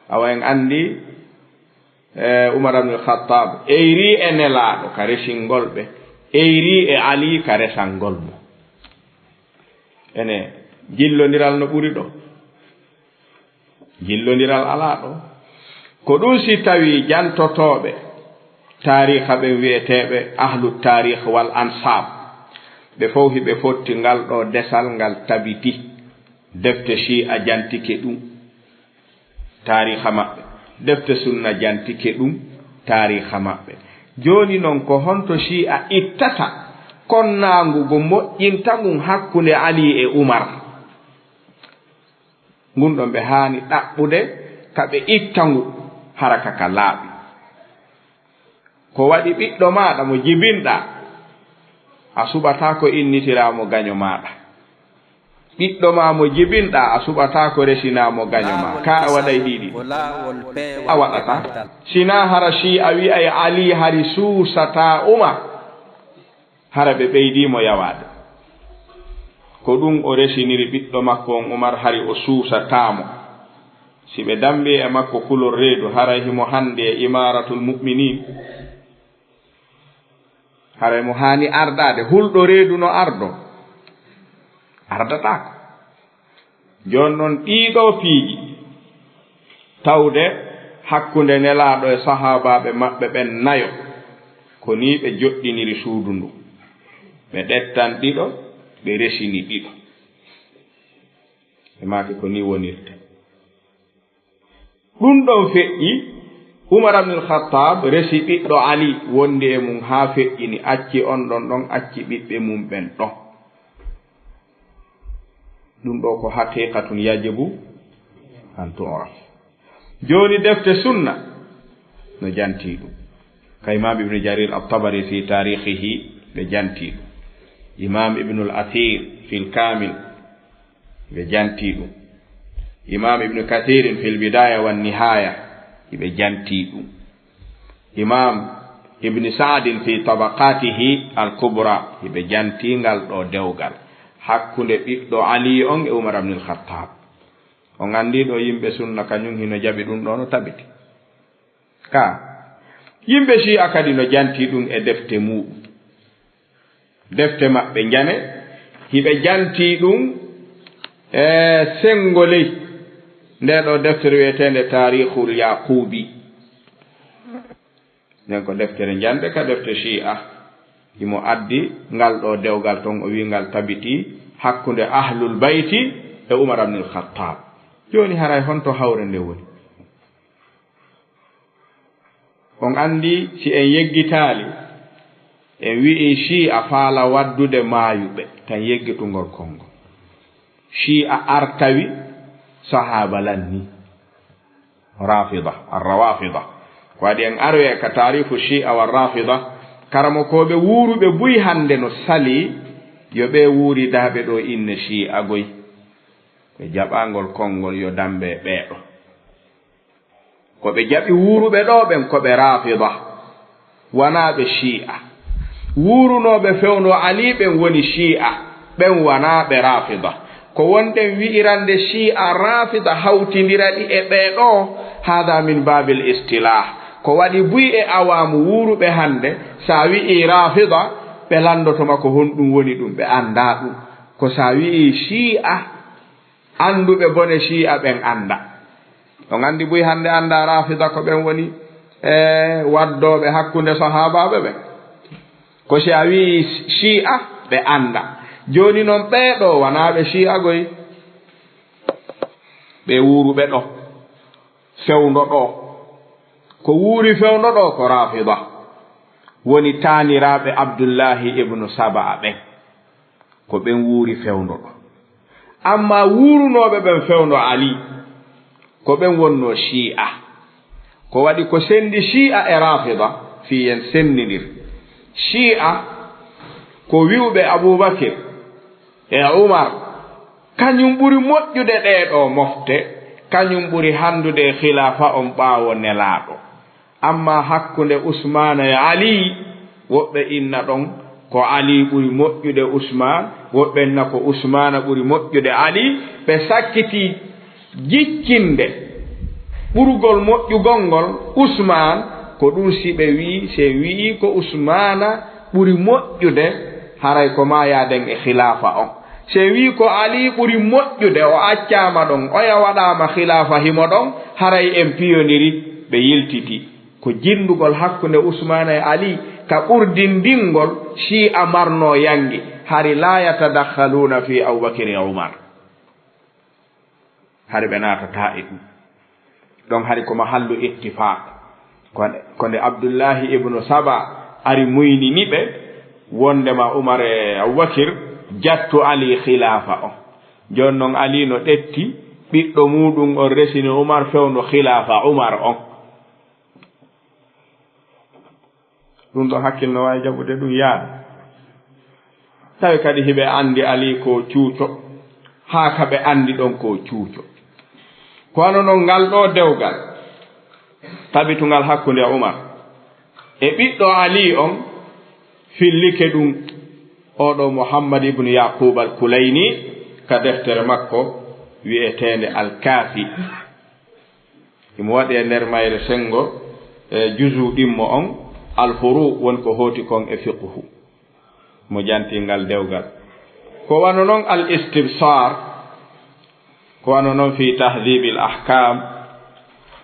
Awa en anndi, eh, Umar ibn al-Khattab eyrii e Nelaaɗo ka resingol ɓe, eyrii e Ali ka resangol mo. Ene, jillondiral no ɓuri ɗo. Jillondiral alaa ɗo. Ko ɗum si tawii jantotooɓe taariika ɓen wi'eteeɓe ahlu taariik wal ansaab, ɓe fow hiɓe fotti ngal ɗo desal ngal tabiti. Defte Shi'a jantike ɗum, taariika maɓɓe. Defte Sunna jantike ɗum, taariika maɓɓe. Jooni non, ko honto Shi'a ittata konnaangu go moƴƴinta ngun hakkunde Ali e Umar? Ngun ɗon ɓe haani ɗaɓɓude ka ɓe itta ngu, hara ka ka laaɓi. Ko waɗi ɓiɗɗo maaɗa mo jibinɗaa, A suɓataa ko innitiraa mo gaño maaɗa. Ɓiɗɗo maa mo jibinɗaa, a suɓataa ko resinaa mo gaño maa. Kaa a waɗay ɗiɗi? A waɗataa. Sinaa hara Shi'a wi'ay Ali hari suusataa Umar, hara ɓe ɓeydii mo yawaade. Ko ɗum o resiniri ɓiɗɗo makko on Umar, hari o suusataa mo. Si ɓe dammbii e makko kulol reedu, haray himo hanndi e Imaaratul Mu'miniin. Haray mo haani ardaade, hulɗo reedu no ardoo? Ardataako. Jooni non, ɗii ɗoo piiji, tawde hakkunde Nelaaɗo e sahaabaaɓe maɓɓe ɓen nayo, ko nii ɓe joɗɗiniri suudu ndun. Ɓe ɗettan ɗiɗo, ɓe resini ɗiɗo. Ɓe maaki ko nii wonirta. Ɗum ɗon feƴƴi, Umar ibn al-Khattab resi ɓiɗɗo Ali wondi e mum haa feƴƴini, acci on ɗon ɗon, acci ɓiɓɓe mum ɓen ɗon. Ɗum ɗoo ko haqiqatun yajibu an tu'raf. Jooni defte sunna no jantii ɗum. Ka Imam Ibn Jarir at-Tabari fi tarihihi ɓe jantii ɗum. Imam Ibn al-Athir fil Kamil ɓe jantii ɗum. Imam Ibn Kathirin fil Bidaya wan Nihaya hiɓe jantii ɗum. Imam Ibn Sa'din fi Tabaqatihi al Kubra hiɓe jantii ngal ɗoo dewgal hakkunde ɓiɗɗo Ali on e Umar ibn al-Khattab. On anndii ɗoo yimɓe sunna kañum hino jaɓi ɗum ɗoo no tabiti. Ka yimɓe Shi'a kadi no jantii ɗum e defte muɗum. Defte maɓɓe njane, hiɓe jantii ɗum e senngo ley ndee ɗoo deftere wi'eteende Taarikhul Yaqubi. Nden ko deftere njanɗe ka defte Shi'a. Himo addi ngal ɗoo dewgal ton, o wi'i ngal tabitii hakkunde Ahlul Bayti e Umar ibn al-Khattab. Jooni haray honto hawre nde woni? On anndi, si en yeggitaali, en wi'i Shi'a faala waddude maayuɓe, tan yeggitungol konngol. Shi'a artawi sahaaba lanni. Rafida, ar-Rawafida. Ko waɗi en aroya ka taarifu Shi'a wa Rafida, karamokooɓe wuuruɓe buy hannde no salii yo ɓee wuuridaaɓe ɗoo inne Shi'a goy. Ɓe jaɓaangol konngol yo dammbe e ɓee ɗoo. Ko ɓe jaɓi wuuruɓe ɗoo ɓen ko ɓe Rafida, wanaa ɓe Shi'a. Wuurunooɓe fewndo Ali ɓen woni Shi'a, ɓen wanaa ɓe Rafida. Ko wonɗen wi'irande Shi'a Rafida hawtindira ɗi e ɓee ɗoo, hada min babil istilah. Ko waɗi buy e awaamu wuuruɓe hannde, sa wi'i Rafida, ɓe lanndotoma ko honɗum woni ɗum, ɓe anndaa ɗum. Ko sa wi'i Shi'a, annduɓe bone Shi'a ɓen annda. On anndi buy hannde annda Rafida ko ɓen woni, e, waddooɓe hakkunde sahaabaaɓe ɓen. Ko si a wi'i Shi'a, ɓe annda. Jooni non ɓee ɗoo wanaa ɓe Shi'a goy. Ɓe wuuruɓe ɗoo, fewndo ɗoo. Ko wuuri fewndo ɗoo ko Rafida. Woni taaniraaɓe Abdullahi ibnu Saba'a ɓen. Ko ɓen wuuri fewndo ɗoo. Ammaa wuurunooɓe ɓen fewndo Ali, ko ɓen wonnoo Shi'a. Ko waɗi ko senndi Shi'a e Rafida, fii en senndindir. Shi'a ko wi'uɓe Abubakir e Umar, kañum ɓuri moƴƴude ɗee ɗoo mofte, kañum ɓuri hanndude e khilaafa on ɓaawo Nelaaɗo. Ammaa hakkunde Usmaana e Ali, woɓɓe inna ɗon ko Ali ɓuri moƴƴude Usmaan, woɓɓe inna ko Usmaana ɓuri moƴƴude Ali. Ɓe sakkitii jiccinde ɓurgol moƴƴugol ngol Usmaan, ko ɗum si ɓe wi'i, si en wi'i ko Usmaana ɓuri moƴƴude, haray ko maa yaaden e khilaafa on. Si en wi'i ko Ali ɓuri moƴƴude, o accaama ɗon, oya waɗaama khilaafa himo ɗon, haray en piyondiri, ɓe yiltiti. Ko jinndugol hakkunde Usmaana e Ali ka ɓurdindingol Shi'a marnoo yanngi, hari la yatadakhaluuna fi Abubakir e Umar. Hari ɓe naatataa e ɗum. Ɗon hari ko mahallu ittifaaq. Ko, ko nde Abdullahi ibnu Saba ari muynini ɓe, wondema Umar e Abubakir jattu Ali khilaafa on. Jooni non Ali no ɗetti ɓiɗɗo muuɗum on resini Umar fewndo khilaafa Umar on. Ɗum ɗo hakkil no waawi jaɓude ɗum yaada. Tawi kadi hiɓe anndi Ali ko cuuco, haa ka ɓe anndi ɗon ko cuuco. Ko wano non ngal ɗo dewgal tabitungal hakkunde Umar e ɓiɗɗo Ali on, fillike ɗum oɗo Muhammad ibn Yaqub al-Kulayni ka deftere makko wi'eteende Al-Kaafi. Himo waɗi e nder mayre senngo, e juzu ɗimmo on, Al-Furu, woni ko hooti kon e fiqhu. Mo janti ngal dewgal. Ko wano non Al-Istibsar, ko wano non fi Tahdhibil Ahkam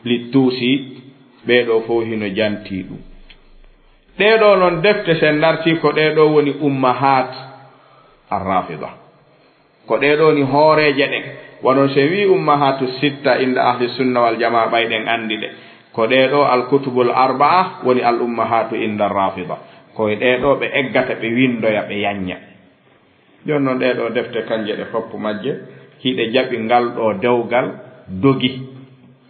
li Tusi, ɓee ɗoo fof hino janti ɗum. Ɗee ɗoo non defte, sen darti ko ɗee ɗoo woni ummahat Ar-Rafida. Ko ɗee ɗoo ni hooreeje ɗen. Wano so en wi'i ummahatu sitta inda ahli sunna wal jamaa, ɓay ɗen anndi ɗe. Ko ɗee ɗoo al kutubul arbaa woni al ummahatu inda Rafida. Ko e ɗee ɗoo ɓe eggata, ɓe winndoya, ɓe yanña. Jooni non ɗee ɗoo defte kanje ɗe foppu majje, hiɗe jaɓi ngal ɗoo dewgal dogi.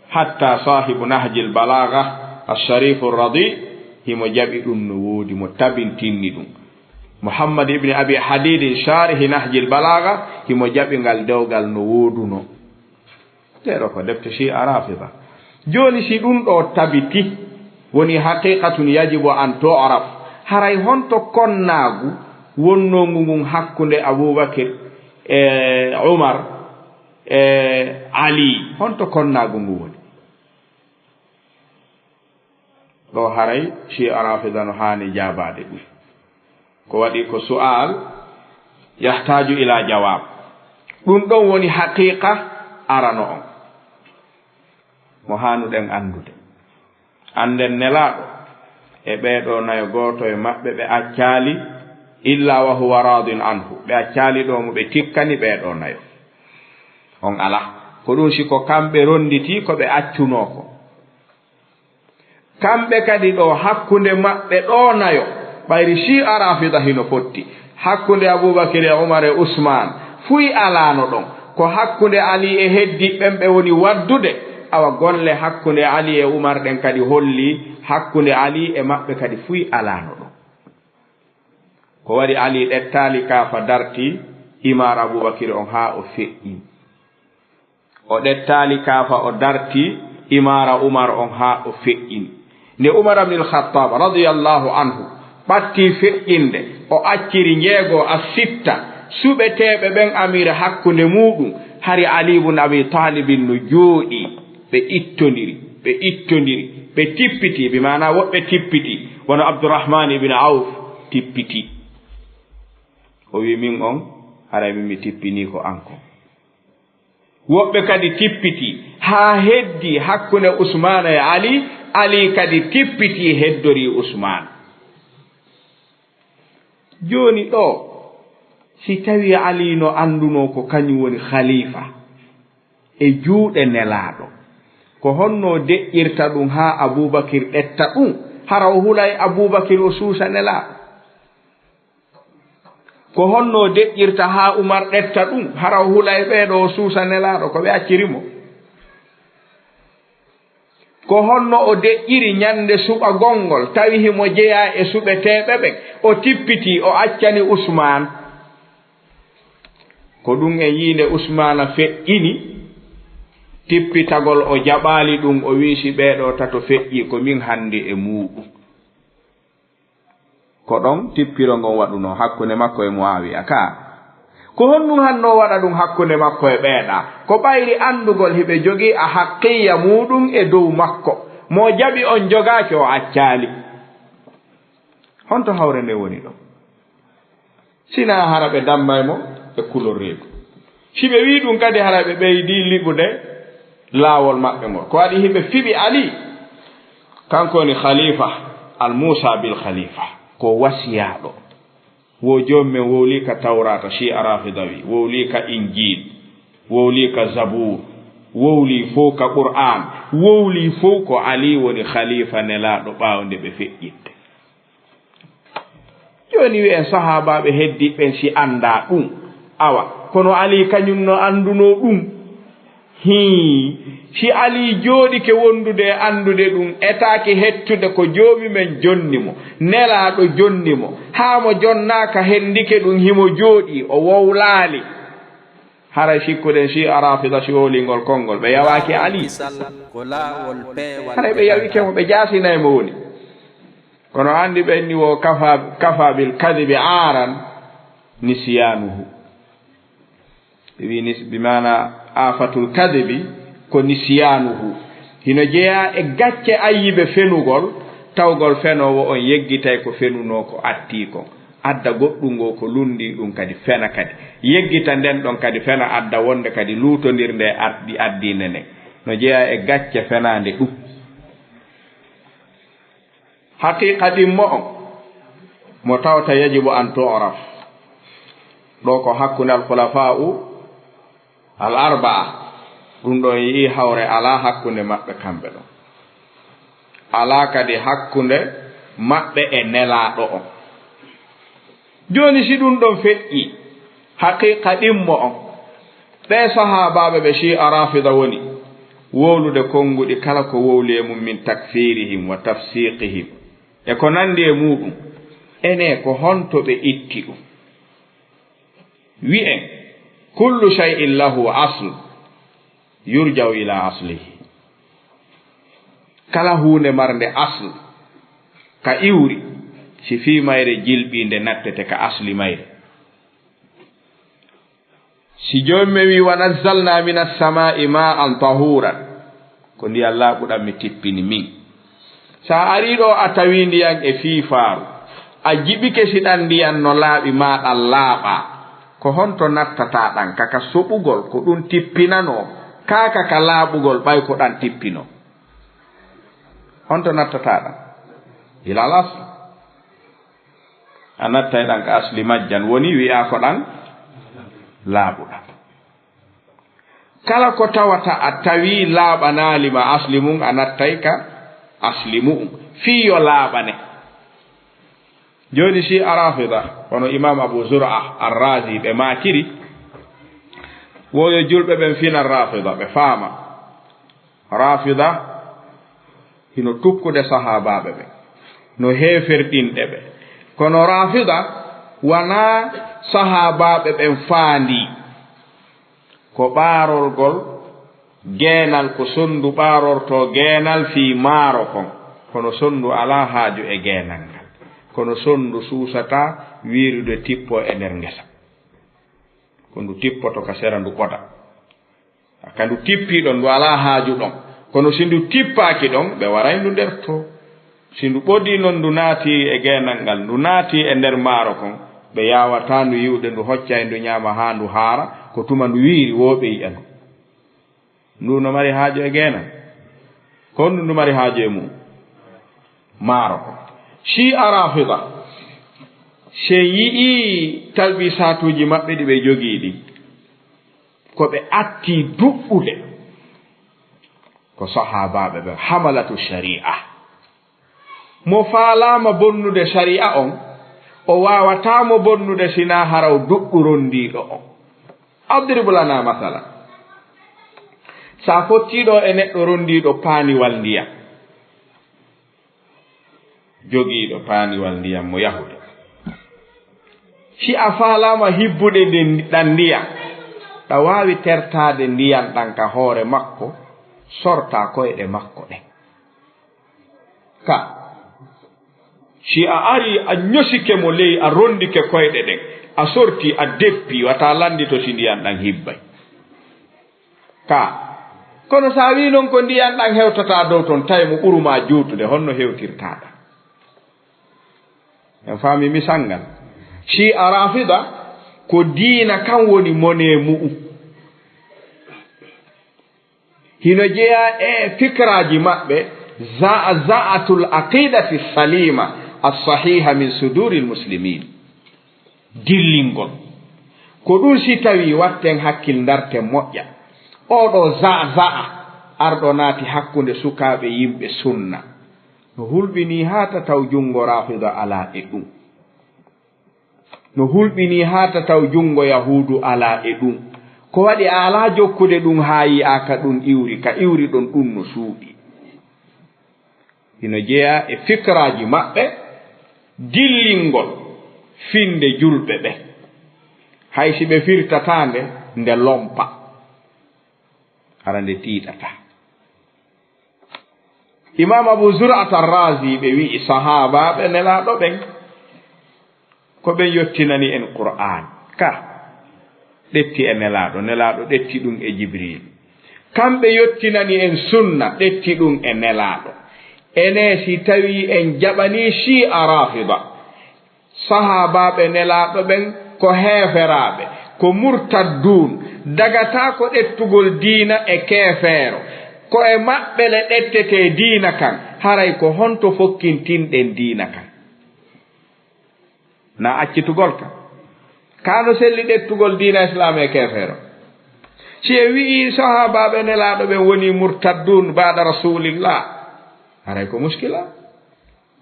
Hatta saahibu Nahjil Balaaga, Ash-Sharifu Radi, himo jaɓi ɗum no woodi, mo tabintinni ɗum. Muhammad ibn Abi Hadidin, Sharihi Nahjil Balaaga, himo jaɓi ngal dewgal no woodunoo. Ɗee ɗoo ko defte Shi'a Rafida. Jooni, si ɗum ɗoo tabiti, woni haqiqatun yajibu an tu'raf, haray honto konnaagu wonnoongu ngun hakkunde Abubakir e Umar e Ali? Honto konnaagu ngu woni? Ɗo haray Shi'a Rafida no haani jaabaade ɗum. Ko waɗi ko su'al yahtaju ila jawab. Ɗum ɗon woni haqiqa arano on. Mo haanuɗen anndude. Annden Nelaaɗo e ɓee ɗoo nayo, gooto e maɓɓe ɓe accaali illa wa huwa radin anhu. Ɓe accaali ɗo mo ɓe tikkani ɓee ɗoo nayo. On alaa. Ko ɗum si ko kamɓe ronnditi ko ɓe accunoo ko. Kamɓe kadi ɗo hakkunde maɓɓe ɗo nayo, ɓayri Shi'a Rafida hino fotti. Hakkunde Abubakir e Umar e Usman, fuy alaano ɗon. Ko hakkunde Ali e heddi ɓen ɓe woni waddude. Awa golle hakkunde Ali e Umar ɗen kadi holli hakkunde Ali e maɓɓe kadi fuy alaano ɗon. Ko waɗi Ali ɗettaali kaafa darti imaara Abubakir on haa o feƴƴi. O ɗettaali kaafa, o darti imaara Umar on haa o feƴƴini. Nde Umar ibn al-Khattab radiyallahu anhu ɓatti feƴƴinde, o acciri njeego a sitta suɓeteeɓe ɓen amiira hakkunde muuɗum, hari Ali ibn Abi Talib no jooɗii. Ɓe ittondiri, ɓe ittondiri, ɓe tippiti, bi maana woɓɓe tippiti, wano Abdurrahman ibn Auf tippiti. O wi, "Min on, haray min mi tippini ko an kon." Woɓɓe kadi tippiti, haa heddi hakkunde Usmaana e Ali, Ali kadi tippiti, heddori Usmaan. Jooni ɗo, si tawi Ali no anndunoo ko kañum woni khalifa e juuɗe Nelaaɗo, ko honno deƴƴirta ɗum haa Abubakir ɗetta ɗum? Hara o hulay Abubakir o suusa Nelaaɗo? Ko honno o deƴƴirta haa Umar ɗetta ɗum? Hara o hula e ɓee ɗo, o suusa Nelaaɗo, ko ɓe acciri mo? Ko honno o deƴƴiri ñande suɓagol ngol, tawi himo jeyaa e suɓeteeɓe ɓen, o tippiti, o accani Usmaan? Ko ɗum en yii nde Usmaana feƴƴini tippitagol, o jaɓaali ɗum, o wii, "Si ɓee ɗo tato feƴƴi, ko min hannde e muuɗum." Ko ɗon tippiro ngon waɗunoo hakkunde makko e Muawiya ka. Ko honɗum hanno waɗa ɗum hakkunde makko e ɓeeɗa? Ko ɓayri anndugol hiɓe jogii a haqqiyya muuɗum e dow makko. Mo jaɓi on jogaaki o accaali. Honto hawre nde woni ɗo? Sinaa hara ɓe dammay mo e kulol reedu. Si ɓe wi'i ɗum kadi, hara ɓe ɓeydi liɓude laawol maɓɓe ngol. Ko waɗi hiɓe fiɓi Ali, kanko woni khalifa, al Musa bil khalifa, ko wasiyaaɗo. Wo joom men wowli ka Tawrata, Shi'a Rafida wi, wowli ka Injil, wowli ka Zabur, wowli fow ka Qur'an, wowli fow ko Ali woni khalifa nelaaɗo ɓaawo nde ɓe feƴƴitte. Jooni wi'en sahaabaaɓe heddiiɓe ɓen si anndaa ɗum, awa, kono Ali kañum no anndunoo ɗum. Hii, si Alii jooɗike wondude e anndude ɗum, etaaki hettude ko Joomi men jonni mo, Nelaaɗo jonni mo, haa mo jonnaaka hendike ɗum, himo jooɗii, o wowlaali. Haray sikkuɗen Shi'a Rafida si wowlii ngol konngol, ɓe yawaaki Alii? Haray ɓe yawike mo, ɓe jaasinay mo woni. Kono anndi ɓen ni wo kafa, kafa bil kadibi aaran nisyaanuhu. Ɓe wi'i nis-, bi maana aafatul kadibi ko nisyaanuhu. Hino jeyaa e gacce ayyibe fenugol, tawgol fenoowo on yeggitay ko fenunoo ko attii kon. Adda goɗɗum ngoo ko lunndii ɗum kadi fena kadi. Yeggita nden ɗon kadi fena adda wonde kadi luutondir nde addi, addiine nden. No jeyaa e gacce fenaande ɗum. Haqiiqa ɗimmo on, mo tawata yajibu an tu'raf. Ɗoo ko hakkunde al-khulafa'u al-arba'a. Ɗum ɗoo yi'i hawre alaa hakkunde maɓɓe kamɓe ɗon. Alaa kadi hakkunde maɓɓe e Nelaaɗo on. Jooni, si ɗum ɗon feƴƴii, haqiiqa ɗimmo on, ɓee sahaabaaɓe ɓe Shi'a Rafida woni wowlude konnguɗi kala ko wowli e mum min takfirihim wa tafsiqihim e ko nanndi e muuɗum, enee, ko honto ɓe itti ɗum? Wi'en, kullu shay'in lahu asl, yurja'u ila aslihi. Kala huunde marnde asl, ka iwri, si fii mayre jilɓii nde nattete ka asli mayre. Si Joomi men wi'i, "Wa nazzalna minas samaa'i ma'an tahuran," ko ndiyan laaɓuɗan mi tippini min. Sa arii ɗoo a tawii ndiyan e fiifaaru, a jiɓike si ɗan ndiyan no laaɓi maa ɗan laaɓaa, ko honto nattataa ɗan ka, ka soɓugol ko ɗun tippinanoo, kaa ka, ka laaɓugol ɓay ko ɗan tippinoo? Honto nattataa ɗan? Ilal asl. A nattay ɗan ka asli majjan, woni wi'aa ko ɗan laaɓuɗan. Kala ko tawata a tawii laaɓanaali ma asli mun, a nattay ka asli mu'un, fii yo laaɓane. Jooni, Shi'a Rafida, hono Imam Abu Zur'a Ar-Razi ɓe maakiri, wo yo julɓe ɓen finan Rafida, ɓe faama. Rafida hino tukkude sahaabaaɓe ɓen, no heeferɗinde ɓe. Kono Rafida wanaa sahaabaaɓe ɓen faandii. Ko ɓaarorgol geenal, ko sonndu ɓaarortoo geenal fii maaro kon. Kono sonndu alaa haaju e geenal ngal. Kono sonndu suusataa wiirude tippoo e nder ngesa. Ko ndu tippoto ka sera, ndu ɓoda. Ka ndu tippii ɗon, ndu alaa haaju ɗon. Kono si ndu tippaaki ɗon, ɓe waray ndu nder too. Si ndu ɓodii non, ndu naatii e geenal ngal, ndu naatii e nder maaro kon, ɓe yaawataa ndu yi'ude, ndu hoccay ndu ɲaama haa ndu haara, ko tuma ndu wiiri woo ɓe yi'a ndu. Ndu no mari haaju e geenal? Ko honɗun ndu mari haaju e mum? Maaro kon. Shi'a Rafida, si en yi'ii talbisaatuuji maɓɓe ɗi ɓe jogii ɗin, ko ɓe attii duɓɓude ko sahaabaaɓe ɓen, hamalatu shari'a. Mo faalaama bonnude sari'a on, o waawataa mo bonnude sinaa hara o duɓɓu ronndiiɗo on. Adrib lana masala. Sa fottii ɗoo e neɗɗo ronndiiɗo paaniwal ndiyam, jogiiɗo paaniwal ndiyam mo yahude. Si a faalaama hibbude nden, ɗan ndiyam, ɗa waawi tertaade ndiyam ɗan ka hoore makko, sortaa koyɗe makko ɗen. Ka, si a arii, a ɲosike mo ley, a ronndike koyɗe ɗen, a sortii, a deppii, wata lanndito si ndiyam ɗan hibbay. Ka, kono si a wii non ko ndiyam ɗan hewtata dow ton, tawi mo ɓuru maa juutude, honno hewtirtaa ɗan? En faami misal ngal. Shi'a Rafida, ko diina kan woni monee mu'un. Hino jeyaa e fikiraaji maɓɓe, za'za'atul aqidati salima as-sahiha min suduril muslimin. Dillingol. Ko ɗun si tawii watten hakkil ndarten moƴƴa. Oo ɗoo za'za'a arɗo naati hakkunde sukaaɓe yimɓe sunna. No hulɓinii haa tataw junngo Rafida alaa e ɗun. No hulɓinii haa tataw junngo Yahuudu alaa e ɗun. Ko waɗi a alaa jokkude ɗum haa yi'aa ka ɗum iwri, ka iwri ɗon ɗum no suuɗi. Ino jeyaa e fikiraaji maɓɓe dillingol finnde julɓe ɓe. Hay si ɓe firtataa nde, nde lompa. Hara nde tiiɗataa. Imaam Abu Zur'at Ar-Razi, ɓe wi'i sahaabaaɓe Nelaaɗo ɓen, ko ɓen yottinani en Qur'aan ka, ɗetti e Nelaaɗo, Nelaaɗo ɗetti ɗum e Jibriil. Kamɓe yottinani en sunna, ɗetti ɗum e Nelaaɗo. Enee, si tawii en jaɓanii Shi'a Rafida, sahaabaaɓe Nelaaɗo ɓen ko heeferaaɓe, ko murtadduun, dagataako ɗettugol diina e keefeero. Ko e maɓɓe le ɗettetee diina kan, haray ko honto fokkintinɗen diina kan? Na accitugol ka? Ka no selli ɗettugol diina Islaam e keefeero? Si en wi'ii sahaabaaɓe Nelaaɗo ɓen wonii murtadduun ba'da Rasuulillah, haray ko muskila.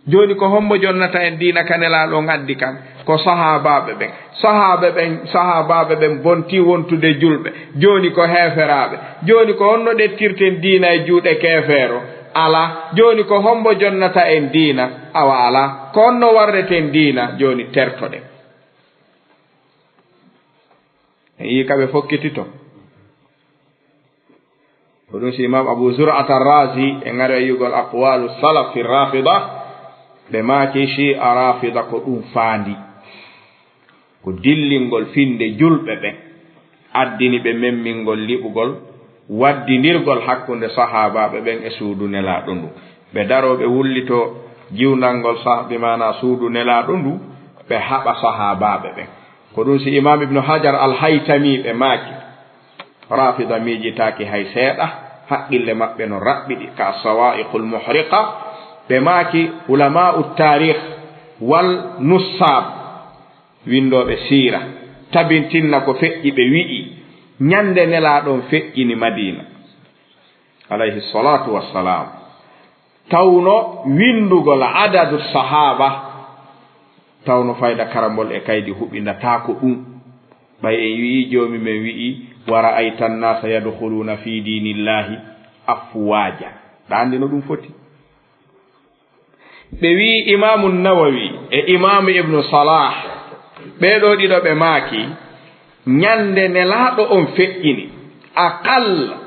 Jooni ko hombo jonnata en diina ka Nelaaɗo on addi kan? Ko sahaabaaɓe ɓen. Sahaaɓe ɓen, sahaabaaɓe ɓen bontii wontude julɓe. Jooni ko heeferaaɓe. Jooni ko honno ɗettirten diina e juuɗe keefeero? Alaa. Jooni ko hombo jonnata en diina? Awa alaa. Ko honno warreten diina? Jooni tertoɗen. En yii ka ɓe fokkitito. Ko ɗum si Imaam Abu Zur'at Ar-Razi, en ari e yi'ugol aqwalu salaf fi Rafida, ɓe maaki Shi'a Rafida ko ɗum faandi. Ko dillingol finnde julɓe ɓen addini ɓe memmingol liɓugol waddindirgol hakkunde sahaabaaɓe ɓen e suudu Nelaaɗo ndu. Ɓe daroo ɓe wullitoo jiwnangol sah-, bi maanaa suudu Nelaaɗo ndu, ɓe haɓa sahaabaaɓe ɓen. Ko ɗum si Imaam Ibnu Hajar Al-Haytami ɓe maaki, Rafida miijitaaki hay seeɗa, haqqille maɓɓe no raɓɓiɗi ka As-Sawa'iqul Muhriqa. Ɓe maaki, ulamaa'u taarikh wal nussaab, winndooɓe siira, tabintinna ko feƴƴi, ɓe wi'i, ñande Nelaaɗo on feƴƴini Madiina, alayhi salaatu wassalaam, tawno winndugol adadu sahaaba, tawno fayda karambol e kaydi huɓindataako ɗum. Ɓay en wi'i Joomi men wi'i, "Wa ra'ayta an-naasa yadkhuluuna fi diinillaahi afwaaja." Ɗa anndi no ɗum foti? Ɓe wi'i Imaamu Nawawi e Imaamu Ibnu Salah, ɓee ɗoo ɗiɗo ɓe maaki, ñande Nelaaɗo on feƴƴini, aqalla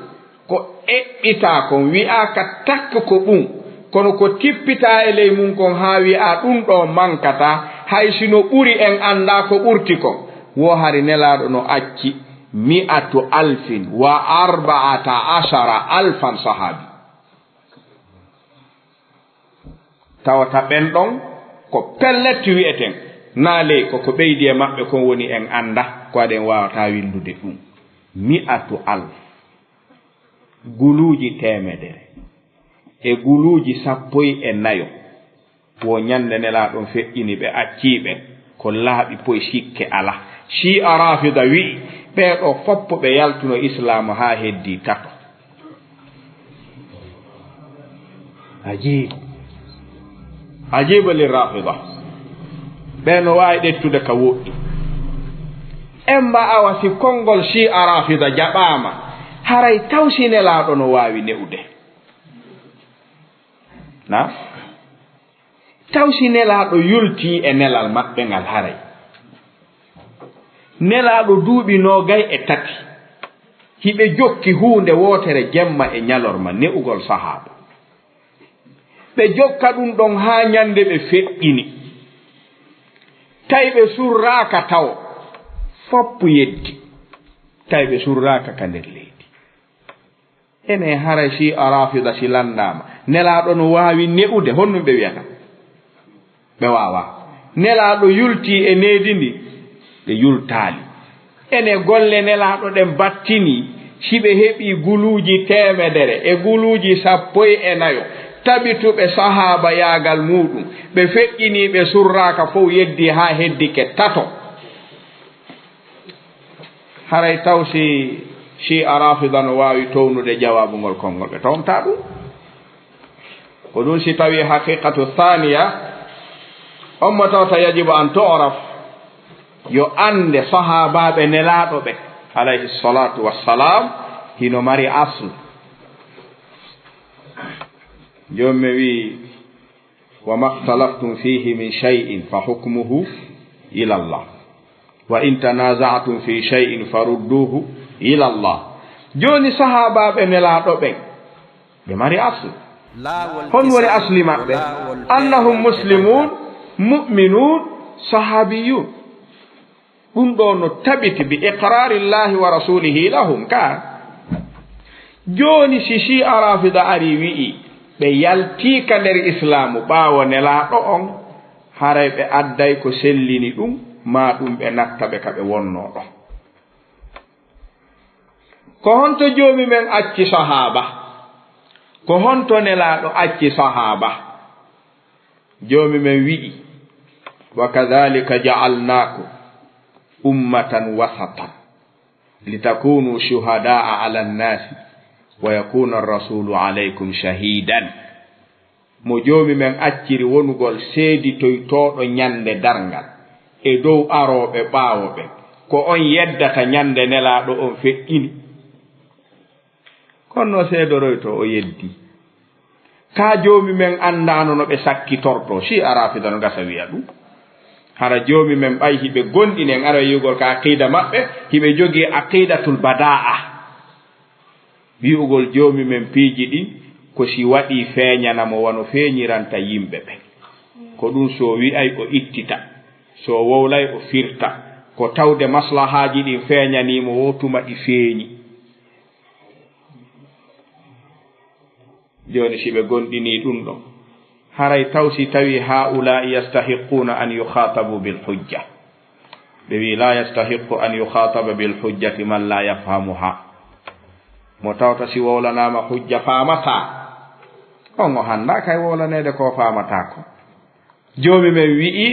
ko eɓɓitaa kon, wi'aaka takk ko ɗum, kono ko tippitaa e ley mun kon haa wi'aa ɗum ɗoo mankataa, hay si no ɓuri en anndaa ko ɓurti kon. Wo hari Nelaaɗo no acci mi'atu alfin wa arba'ata ashara alfan sahaabi. Tawata ɓen ɗon ko pellet wi'eten, naa ley ko ko ɓeydi e maɓɓe kon woni en annda, ko waɗi en waawataa winndude ɗum. Mi'atu alf, guluuji teemedere e guluuji sappo e nayo. Wo ñande Nelaaɗo on feƴƴini ɓe, accii ɓe, ko laaɓi poy, sikke alaa. Shi'a Rafida wi'i, ɓee ɗoo foppo ɓe yaltuno Islaam haa heddii tato. Ajiib. Ajiiba li Rafida. Ɓee no waawi ɗettude ka woɗɗi. Emma awa si konngol Shi'a Rafida jaɓaama, haray taw si Nelaaɗo no waawi ne'ude? Na? Taw si Nelaaɗo yultii e nelal maɓɓe ngal haray? Nelaaɗo duuɓi noogay e tati, hiɓe jokki huunde wootere jemma e ñalorma, ne'ugol sahaaba. Ɓe jokka ɗum ɗon haa ñande ɓe feƴƴini. Tawi ɓe surraaka tawo, foppu yeddi. Tawi ɓe surraaka ka nder leydi. Ene haray Shi'a Rafida si lanndaama, Nelaaɗo no waawi ne'ude, honɗum ɓe wi'ata? Ɓe waawaa. Nelaaɗo yultii e needi ndi? Ɓe yultaali. Ene golle Nelaaɗo ɗen battinii, si ɓe heɓii guluuji teemedere e guluuji sappo e nayo, tabituɓe sahaabayaagal muuɗum, ɓe feƴƴinii, ɓe surraaka, fow yeddii haa heddike tato. Haray taw si Shi'a Rafida no waawi townude jawaabu ngol konngol? Ɓe townataa ɗum. Ko ɗum si tawii haqiqatu thaniya, on mo tawta yajibu an tu'raf, yo annde sahaabaaɓe Nelaaɗo ɓe. alayhi salatu wassalam, hino mari asl. Joomi men wi, "Wa maktalaftum fihi min shay'in fa hukmuhu ila Allah. Wa in tanaza'tum fi shay'in farudduhu ila Allah." Jooni, sahaabaaɓe Nelaaɗo ɓen, ɓe mari asli. Hon woni asli maɓɓe? Annahum muslimun, mu'minun, sahaabiyun. Ɗum ɗo no tabiti bi iqrarillahi wa rasulihi lahum ka. Jooni, si Shi'a Rafida ari wi'i ɓe yaltii ka nder Islaamu ɓaawo Nelaaɗo on, haray ɓe adday ko sellini ɗum, maa ɗum ɓe natta ɓe ka ɓe wonnoo ɗon. Ko honto Joomi men acci sahaaba? Ko honto Nelaaɗo acci sahaaba? Joomi men wi'i, "Wa kadhalika ja'alnakum ummatan wasatan, litakunu shuhada'a 'ala an-nasi, wa yakuna ar-rasulu 'alaykum shahidan." Mo Joomi men acciri wonugol seeditoytooɗo ñande darngal e dow arooɓe ɓaawo ɓen, ko on yeddata ñande Nelaaɗo on feƴƴini. Kono no seedoroyto o yeddi. Ka Joomi men anndaano no ɓe sakkitorto, Shi'a Rafida no gasa wi'a ɗum. Hara Joomi men ɓay hiɓe gonɗini, en ara yi'ugol ka aqida maɓɓe, hiɓe jogii aqidatul bada'a. Wi'ugol Joomi men piiji ɗin, ko si waɗii feeñana mo wano feeñiranta yimɓe ɓen. Ko ɗum so wi'ay o ittita, so wowlay o firta, ko tawde maslahaaji ɗin feeñanii mo wo tuma ɗi feeñi. Jooni, si ɓe gonɗinii ɗum ɗon, haray taw si tawii haa'ulaa'i yastahiqquuna an yukhaatabu bil hujja? Ɓe wi'i, "Laa yastahiqqu an yukhaataba bil hujjati man laa yafhamuhaa." Mo tawta si wowlanaama hujja faamataa, on o hanndaa kay wowlaneede ko faamataa ko. Joomi men wi'i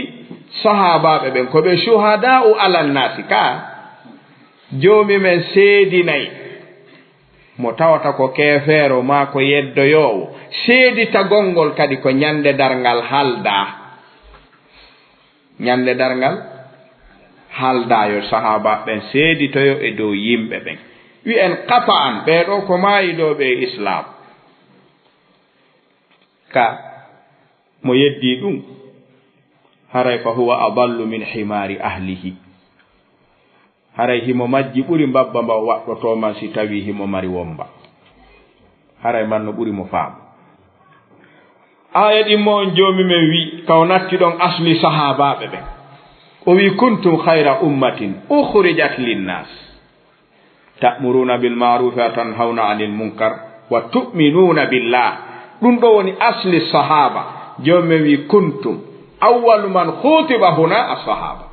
sahaabaaɓe ɓen ko ɓe shuhadaa'u alan naasi ka. Joomi men seedinay mo tawata ko keefeero maa ko yeddoyoowo, seeditagol ngol kadi ko ñande darngal haldaa. Ñande darngal haldaa, yo sahaabaaɓe ɓen seeditoyo e dow yimɓe ɓen. Wi'en qata'an, ɓee ɗoo ko maayidooɓe e Islaam. Ka mo yeddii ɗum, haray fa huwa adallu min himaari ahlihi. Haray himo majji ɓuri mbabba mba o waɗɗotoo man si tawii himo mari womba. Haray man no ɓuri mo faamu. Aaya ɗin mo on Joomi men wi'i, ka o natti ɗon asli sahaabaaɓe ɓen. O wi'i, "Kuntum khayra ummatin ukhrijat linnaas." Ta'muruna bil ma'rufi wa tanhawna 'anil munkar wa tu'minuna billah. Ɗum ɗo woni asli sahaba. Joomi men wi, "Kuntum." Awwalu man khutiba huna as-sahaba.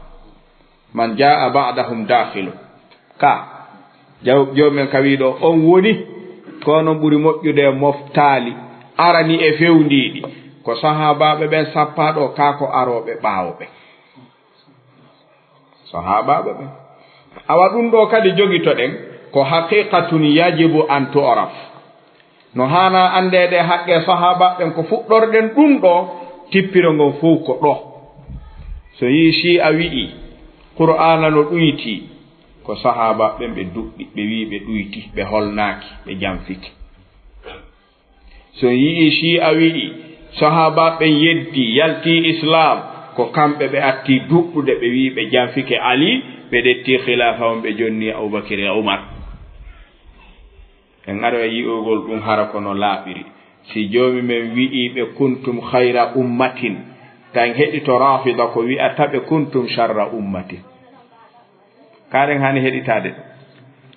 Man jaa ba'dahum dakhilu. Ka. Jaw-, joomi men ka wi ɗo, on woni. Ko onon ɓuri moƴƴude e moftaali. Arani e fewndiiɗi. Ko sahaabaaɓe ɓen sappaa ɗo, ka ko arooɓe ɓaawo ɓen. Sahaabaaɓe ɓen. Awa ɗum ɗo kadi jogitoɗen ko haqiqatun yajibu an tu'raf. No haana anndeede e haqqe sahaabaaɓe ɓen ko fuɗɗorɗen ɗum ɗo, tippiro ngon fow ko ɗo. So yii Shi'a wi'i Qur'aana no ɗuyti, ko sahaabaaɓe ɓen ɓe duɗɗi, ɓe wi'i ɓe ɗuyti, ɓe holnaaki, ɓe janfike. So yi'i Shi'a wi'i, sahaabaaɓe ɓen yeddi, yalti Islaam, ko kamɓe ɓe atti duɗɗude, ɓe wi'i ɓe janfike Ali, ɓe ɗetti khilaafa on, ɓe jonni Abubakir e Umar. En aro e yi'ugol ɗum hara ko no laaɓiri. Si Joomi men wi'i ɓe, "Kuntum khayra ummatin," ta en heɗito Rafida ko wi'ata ɓe, "Kuntum sharra ummatin." Kaaren hani heɗitaade ɗum.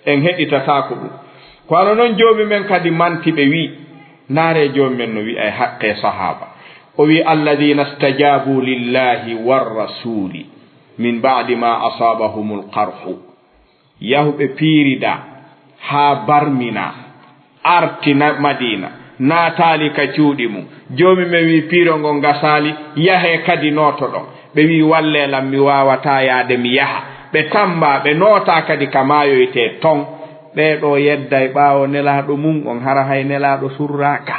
En heɗitataako ɗum. Ko wano non Joomi men kadi manti ɓe wi, naare Joomi men no wi'a e haqqe sahaaba. O wi, "Alladhina stajabu lillahi war rasuli min ba'di ma asabahumul qarhu." Yahuɓe piirida haa barmina. Arti na-, Madiina, naataali ka cuuɗi mum. Joomi men wi, "Piiro ngon gasaali, yahee kadi nootoɗon." Ɓe wi, "Wallee lan, mi waawataa yaade, mi yaha." Ɓe tammbaa, ɓe nootaa kadi ka maayoytee ton. Ɓee ɗoo yedday ɓaawo Nelaaɗo mum on, hara hay Nelaaɗo surraaka.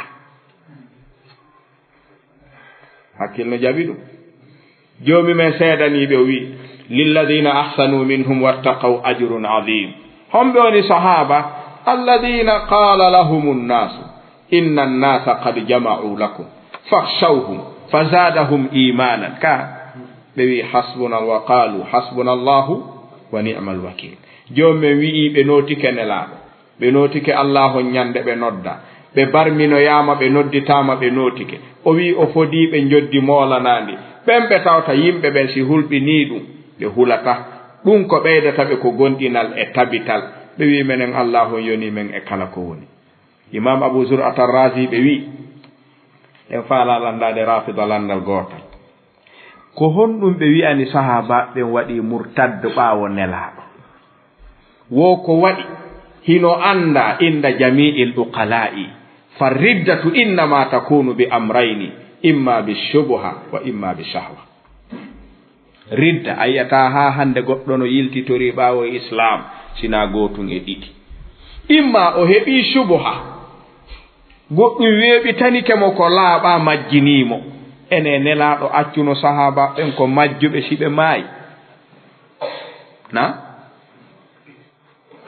Hakkil no jaɓi ɗum. Joomi men seedanii ɓe, o wi, "Lilladhina ahsanu minhum wattaqaw ajrun azim." Homɓe woni sahaaba? Alladina qala lahum nnasu inna nnasa qad jama'u lakum fakhshawhum fazadahum imanan. Ka ɓe wi hasbuna, wa qalu hasbuna Allahu wa ni'mal wakil. Joom men wi'i ɓe nootike Nelaaɗo, ɓe nootike Allahu ñande ɓe nodda, ɓe barminoyaama, ɓe nodditaama, ɓe nootike. O wi'i o fodii ɓe njoddi moolanandi. Ɓen ɓe tawta yimɓe ɓen si hulɓinii ɗum, ɓe hulata. Ɗum ko ɓeydata ɓe ko gonɗinal e tabital. Ɓe wi'i menen Allahu yonii men e kala ko woni. Imam Abu Zur'at ar-Razi ɓe wi'i, en faalaa lanndaade Rafida lanndal gootal. Ko honɗum ɓe wi'ani sahaabaaɓe ɓen waɗi murtaddo ɓaawo Nelaaɗo? Wo ko waɗi hino anndaa inda jami'il uqalaa'i, fa riddatu innama takunu bi amrayni, imma bi shubuha wa imma bi shahwa. Ridda, a yi'ataa haa hannde goɗɗo no yiltitorii ɓaawo e Islaam, sinaa gootun e ɗiɗi. Imma o heɓii shubuha, goɗɗum weeɓitanike mo ko laaɓaa, majjinii mo. Ene Nelaaɗo accuno sahaaba ɓen ko majjuɓe si ɓe maayi? Na?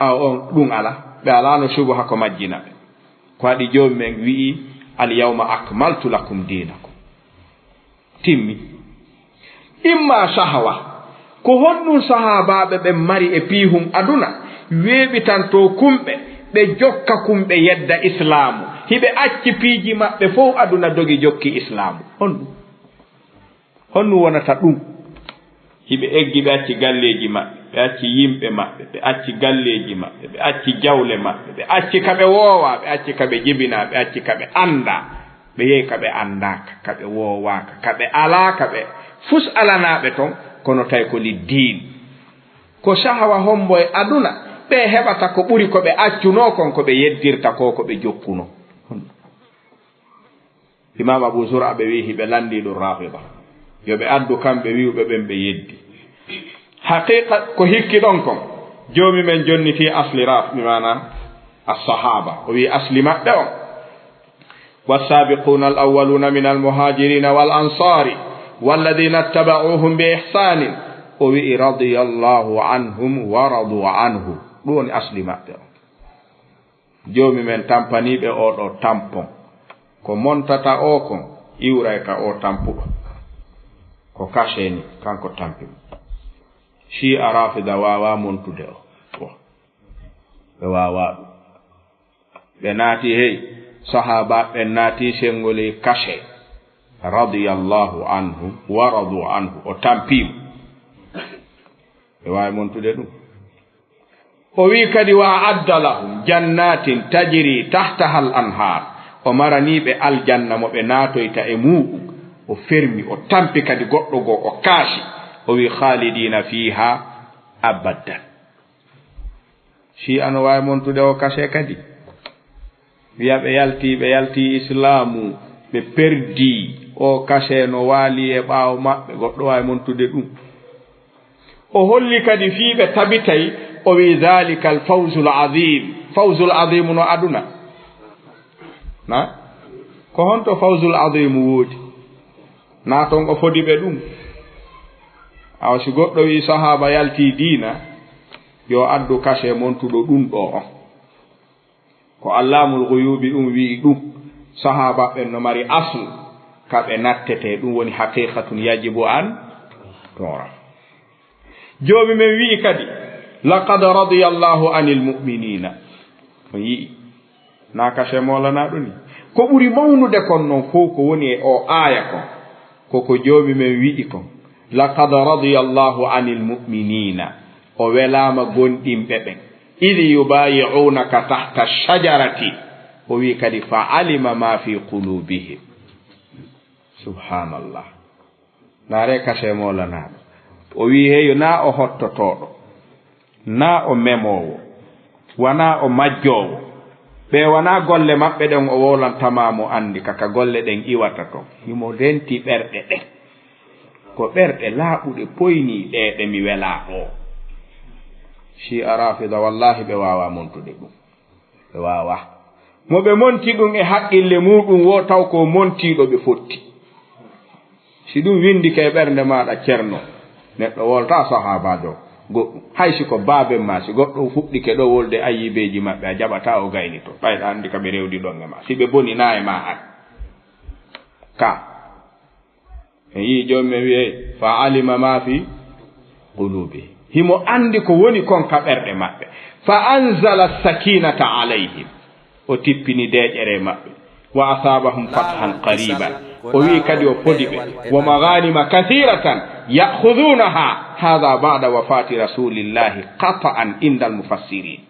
Awa on, ɗum alaa. Ɓe alaano shubuha ko majjina ɓe. Ko waɗi Joomi men wi'i, "Al yawma akmaltu lakum dinakum." Timmi. Imma shahawa. Ko honɗum sahaabaaɓe ɓen mari e piihun aduna weeɓitantoo kumɓe, ɓe jokka kun, ɓe yedda Islaamu? Hiɓe acci piiji maɓɓe fow, aduna dogi jokki Islaamu. Honɗum? Honɗum wonata ɗum? Hiɓe eggi, ɓe acci galleeji maɓɓe, ɓe acci yimɓe maɓɓe, ɓe acci galleeji maɓɓe, ɓe acci jawle maɓɓe, ɓe acci ka ɓe woowaa, ɓe acci ka ɓe jibinaa, ɓe acci ka ɓe anndaa. Ɓe yehi ka ɓe anndaaka, ka ɓe woowaaka, ka ɓe alaaka, ɓe fus alanaaɓe ton, kono tawi ko li diin. Ko shahawa hombo e aduna, ɓe heɓata ko ɓuri ko ɓe accunoo kon, ko ɓe yeddirta ko, ko ɓe jokkunoo. Imaam Abu Zur'a ɓe wi'i hiɓe lanndii ɗum Raafida. Yo ɓe addu kamɓe wi'uɓe ɓen, ɓe yeddi. Haqiiqa ko hikki ɗon kon, Joomi men jonnitii asli Raaf, bi maana as-sahaaba. O wi'i asli maɓɓe on, "Was-saabiquuna al-awwaluuna mina al-muhaajiriina wal-ansaari walladhiina ittaba'uuhum bi ihsaanin." O wi'i, "Radiyallaahu anhum wa radu anhu." Ɗum woni asli maɓɓe on. Joomi men tampanii ɓe oo ɗoo tampon. Ko montata oo kon, iwray ka oo tampuɗo. Ko kacee ni, kanko tampi mo. Shi'a Raafida waawaa montude o. Wo. Ɓe waawaa ɗum. Ɓe naati hey, sahaabaaɓe ɓen naati senngol e kacee. Radiyallaahu anhum wa radu anhu. O tampi mo. Ɓe waawi montude ɗum. O wi'i kadi, "Wa a'adda lahum jannatin tajri tahtaha al-anhaar." O maranii ɓe aljanna mo ɓe naatoyta e muuɗum. O fermi, o tampi kadi goɗɗo goo, o kaasi. O wi'i, "Khaalidiina fiihaa abadan." Shi'a no waawi montude o kacee kadi. Wi'a ɓe yaltii, ɓe yaltii Islaamu, ɓe perdii. O kacee no waali e ɓaawo maɓɓe, goɗɗo waawi montude ɗum. O holli kadi fii ɓe tabitay, o wi'i, "Dhaalikal fawzul aziim." Fawzul aziimu no aduna. Na? Ko honto fawzul aziimu woodi? Na ton o fodi ɓe ɗum? Awa si goɗɗo wi'i sahaaba yaltii diina, yo addu kacee montuɗo ɗum ɗoo on. Ko Allaamul Guyuubi ɗum wi'i ɗum. Sahaaba ɓen no mari aslu ka ɓe nattetee, ɗum woni haqiiqatun yajibu an tu'raf. Joomi men wi'i kadi, "Laqad radiyallaahu anil mu'miniina." On yi'i? Na kacee moolanaaɗo ni? Ko ɓuri mawnude kon non fow ko woni e oo aaya kon. Ko ko Joomi men wi'i kon, "Laqad radiyallaahu anil mu'miniina." O welaama gomɗinɓe ɓen. "Idh yubaayi'uunaka tahta shajarati." O wi'i kadi, "Fa alima ma fi quluubihim." Subhaanallah. Ndaaree kacee moolanaaɗo. O wi'i, heyo, naa o hottotooɗo. Naa o memoowo, wanaa o majjoowo. Ɓe wanaa golle maɓɓe ɗen o wowlanta maa mo anndi ka, ka golle ɗen iwata ton. Himo renti ɓerɗe ɗen. Ko ɓerɗe laaɓuɗe poynii ɗee ɗe mi welaa ɗoo. Shi'a Raafida, wallaahi ɓe waawaa montude ɗum. Ɓe waawaa. Mo ɓe monti ɗum e haqqille muuɗum woo taw ko montiiɗo ɓe fotti. Si ɗum winndike e ɓernde maaɗa, Ceerno, neɗɗo wowltaa sahaabaajo. goɗɗum. Hay si ko baaben ma, si goɗɗo fuɗɗike ɗo wolde ayibeeji maɓɓe, a jaɓataa o gaynito. Ɓayɗa anndi ka ɓe rewdi ɗon e ma. Si ɓe boni na e ma an. Ka. En yii joomum en wi'e, "Fa alima ma fi qulubi." Himo anndi ko woni kon ka ɓerɗe maɓɓe. "Fa anzala sakinata alayhim." O tippini deeƴere e maɓɓe. "Wa asabahum fathan qariban." O wi'i kadi o fodi ɓe. "Wa maghanima kathiratan ya'khudunaha." Hadha ba'da wafati rasulillahi qata'an inda al-mufassirin.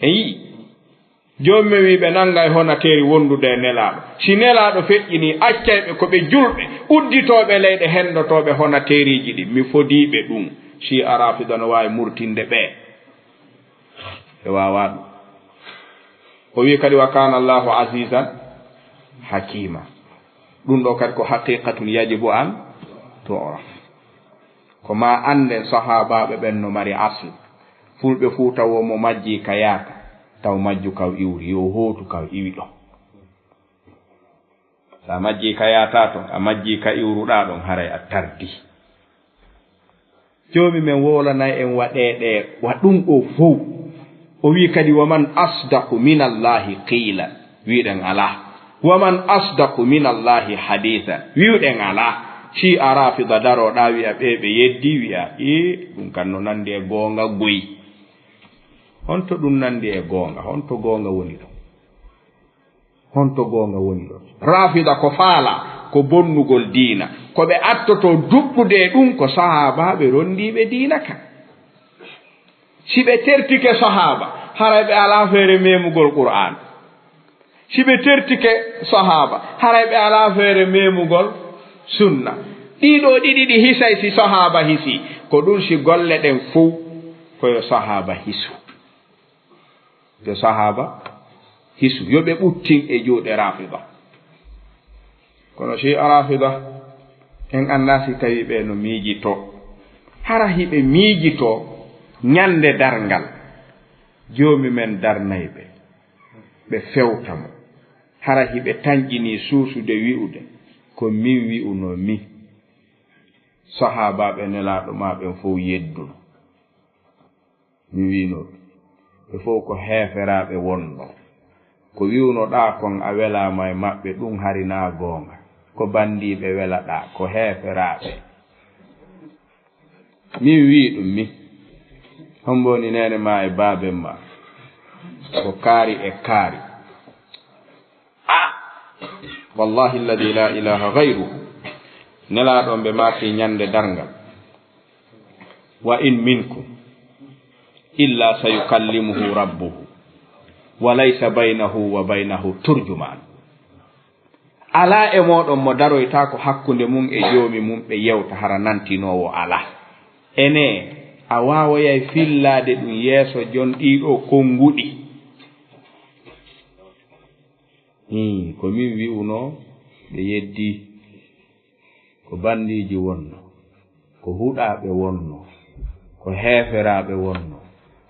En yii. Joomum en wi'i ɓe nangay honateeri wondude e Nelaaɗo. Si Nelaaɗo feƴƴinii, accay ɓe ko ɓe julɓe, udditooɓe leyɗe, hendotooɓe honateeriiji ɗin. Mi fodii ɓe ɗum. Shi'a Rafida no waawi murtinde ɓe. Ɓe waawaa ɗum. O wi'i kadi, "Wa kana Allahu azizan hakima." Ɗum ɗo kadi ko haqiqatun yajibu an tu'raf. Ko ma annden sahaabaaɓe ɓen no mari asl. Fulɓe fuu taw mo majji ka yaata, taw majju kaw iwri, yo hootu kaw iwi ɗo. Sa majji ka yaata ton, a majji ka iwruɗaa ɗon, haray a tardi. Joomi men wowlanay en waɗee ɗe, wa ɗum ɗo fow. O wi'i kadi, "Wa man asdaqu min Allahi qiila." Wi'uɗen alaa. "Wa man asdaqu min Allahi hadiisa." Wi'uɗen alaa. Shi'a Rafida daroɗaa wi'a ɓe ɓe yeddi, wi'a, "Ee, ɗum kan no nandi e goonga goy." Honto ɗum nandi e goonga? Honto goonga woni ɗo? Honto goonga woni ɗo? Rafida ko faala, ko bonnugol diina. Ko ɓe attoto duɗɗude e ɗum, ko sahaabaaɓe rondiiɓe diina kan. Si ɓe tertike sahaaba, haray ɓe alaa feere memugol Qur'aan. Si ɓe tertike sahaaba, haray ɓe alaa feere memugol sunna. Ɗiɗo ɗiɗi ɗi hisay si sahaaba hisi. Ko ɗum si golle ɗen fow ko yo sahaaba hisu. Yo sahaaba hisu. Yo ɓe ɓuttin e juuɗe Rafida. Kono Shi'a Rafida, en anndaa si tawi ɓe no miijitoo. Hara hiɓe miijitoo ñande darngal, Joomi men darnay ɓe, ɓe fewta mo. Hara hiɓe tanƴinii suusude wi'ude, "Ko min wi'unoo mi, sahaabaaɓe Nelaaɗo maa ɓen fow yedduno." Mi wi'unoo ɓe fow ko heeferaaɓe wonnoo. Ko wi'unoɗaa kon a welaama e maɓɓe, ɗum hari naa goonga. Ko banndiiɓe welaɗaa, ko heeferaaɓe. Min wi'i ɗum min. Hombo woni neene maa e baaben maa? Ko kaari e kaari. Ah! Wallahi alladhi la ilaha ghayruhu. Nelaaɗo on ɓe maaki ñande darngal. Wa in minkum illa sayukallimuhu rabbuhu. Wa laysa baynahu wa baynahu turjuman. Alaa e mooɗon mo daroytaako hakkunde mum e Joomi mum ɓe yewta hara nantinoowo alaa. Enee, a waawoyay fillaade ɗum yeeso jon ɗiiɗoo konnguɗi? Hii, ko min wi'unoo, ɓe yeddii. Ko banndiiji wonnoo, ko huɗaaɓe wonnoo, ko heeferaaɓe wonnoo.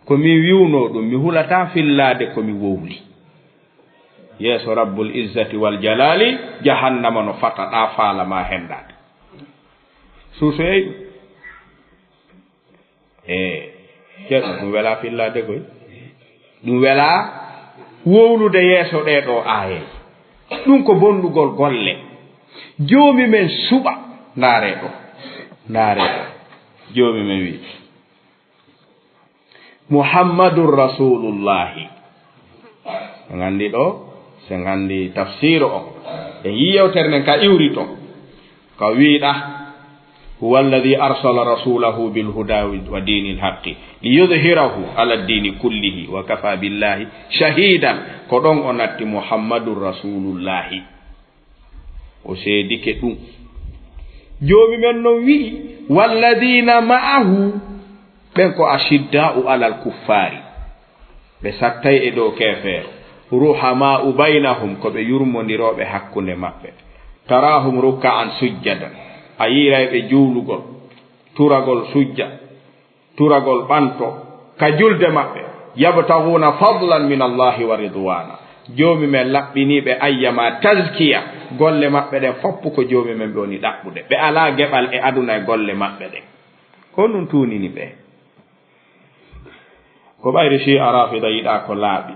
Ko min wi'unoo ɗum, mi hulataa fillaade ko mi wowli. Yeeso Rabbul Izzati wal Jalaali, jahannama no fata ɗaa faala maa henndaade. Suusoyay ɗum. E ceerno, ɗum welaa fillaade koy. Ɗum welaa wowlude yeeso ɗee ɗoo aayeeje. Ɗum ko bonɗugol golle. Joomi men suɓa. Ndaaree ɗoo. Ndaaree ɗoo. Joomi men wi'i, "Muhammadun Rasulullahi." En anndi ɗoo, si en anndi tafsiru on. En yii yewtere nden ka iwri ton. Ka wi'uɗaa, "Huwa alladhi arsala rasulahu bil huda wa dinil haqqi liyudhhirahu ala dini kullihi wa kafa billahi shahidan." Ko ɗon o natti Muhammadun Rasulullahi. O seedike ɗum. Joomi men non wi'i, "Walladhina ma'ahu." Ɓen ko ashidda'u alal kuffaari. Ɓe sattay e dow keefeero. "Ruhamaa'u baynahum", ko ɓe yurmondirooɓe hakkunde maɓɓe. "Taraahum rukka'an sujjadan." A yi'ay ɓe juulugol, turagol sujja, turagol ɓanto, ka julde maɓɓe. "Yabtaghuuna fadlan min Allahi wa ridwaana." Joomi men laɓɓinii ɓe ayyama tazkiya. Golle maɓɓe ɗen fof ko Joomi men ɓe woni ɗaɓɓude. Ɓe alaa geɓal e aduna e golle maɓɓe ɗen. Honɗun tuunini ɓe? Ko ɓayri Shi'a Rafida yiɗaa ko laaɓi.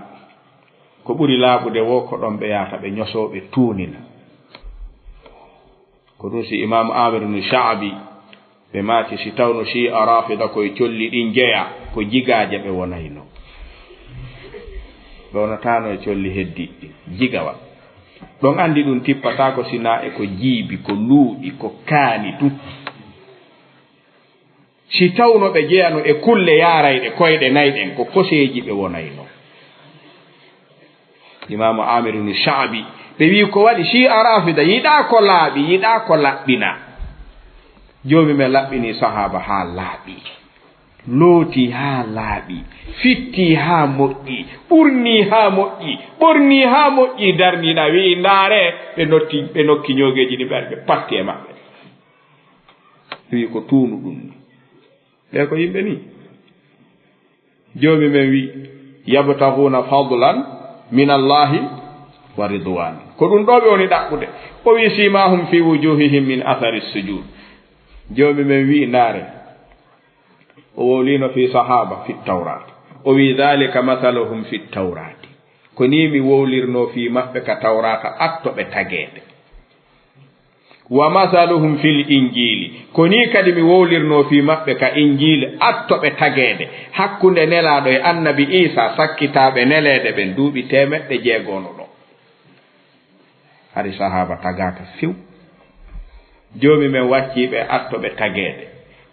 Ko ɓuri laaɓude woo ko ɗon ɓe yahata ɓe ñosoo ɓe tuunina. Ko ɗun si Imaamu Amir ibn Sha'bi ɓe maaki si tawno Shi'a Rafida ko e colli ɗin jeyaa, ko jigaaje ɓe wonaynoo. Ɓe wonataano e colli heddiiɗi ɗin. Jigawa. Ɗon anndi ɗun tippataako sinaa e ko jiibi, ko luuɓi, ko kaani tun. Si tawno ɓe jeyano e kulle yaarayɗe koyɗe nay ɗen, ko koseeji ɓe wonaynoo. Imaamu Amir ibn Sha'bi, ɓe wi'i ko waɗi Shi'a Rafida yiɗaa ko laaɓi, yiɗaa ko laɓɓinaa. Joomi men laɓɓinii sahaaba haa laaɓi, lootii haa laaɓi, fittii haa moƴƴi, ɓurnii haa moƴƴi, ɓornii haa moƴƴi, darnii ɗaa, wi'i, "Ndaaree," ɓe notti, ɓe nokki ñoogeeji ɗin, ɓe ari ɓe patti e maɓɓe. Wi'i ko tuunu ɗun ni. Ɓe ko yimɓe ni. Joomi men wi'i, "Yabtaghuna fadlan min Allahi wa ridwan." Ko ɗun ɗoo ɓe woni ɗaɓɓude. O wi'i, "Simahum fi wujuhihim min athari sujud." Joomi men wi'i, "Ndaaree." O wowlino fi sahaba fi tawrat. O wi'i, "Dhalika mathaluhum fi tawrati." Ko nii mi wowlirnoo fii maɓɓe ka Tawraata attoɓe tageede. "Wa mathaluhum fil injiili." Ko nii kadi mi wowlirnoo fii maɓɓe ka Injiili attoɓe tageede. Hakkunde Nelaaɗo e Annabi Iisaa, sakkitaaɓe neleede ɓen duuɓi teemeɗɗe jeegono ɗon. Hari sahaaba tagaaka few. Joomi men waccii ɓe attoɓe tageede.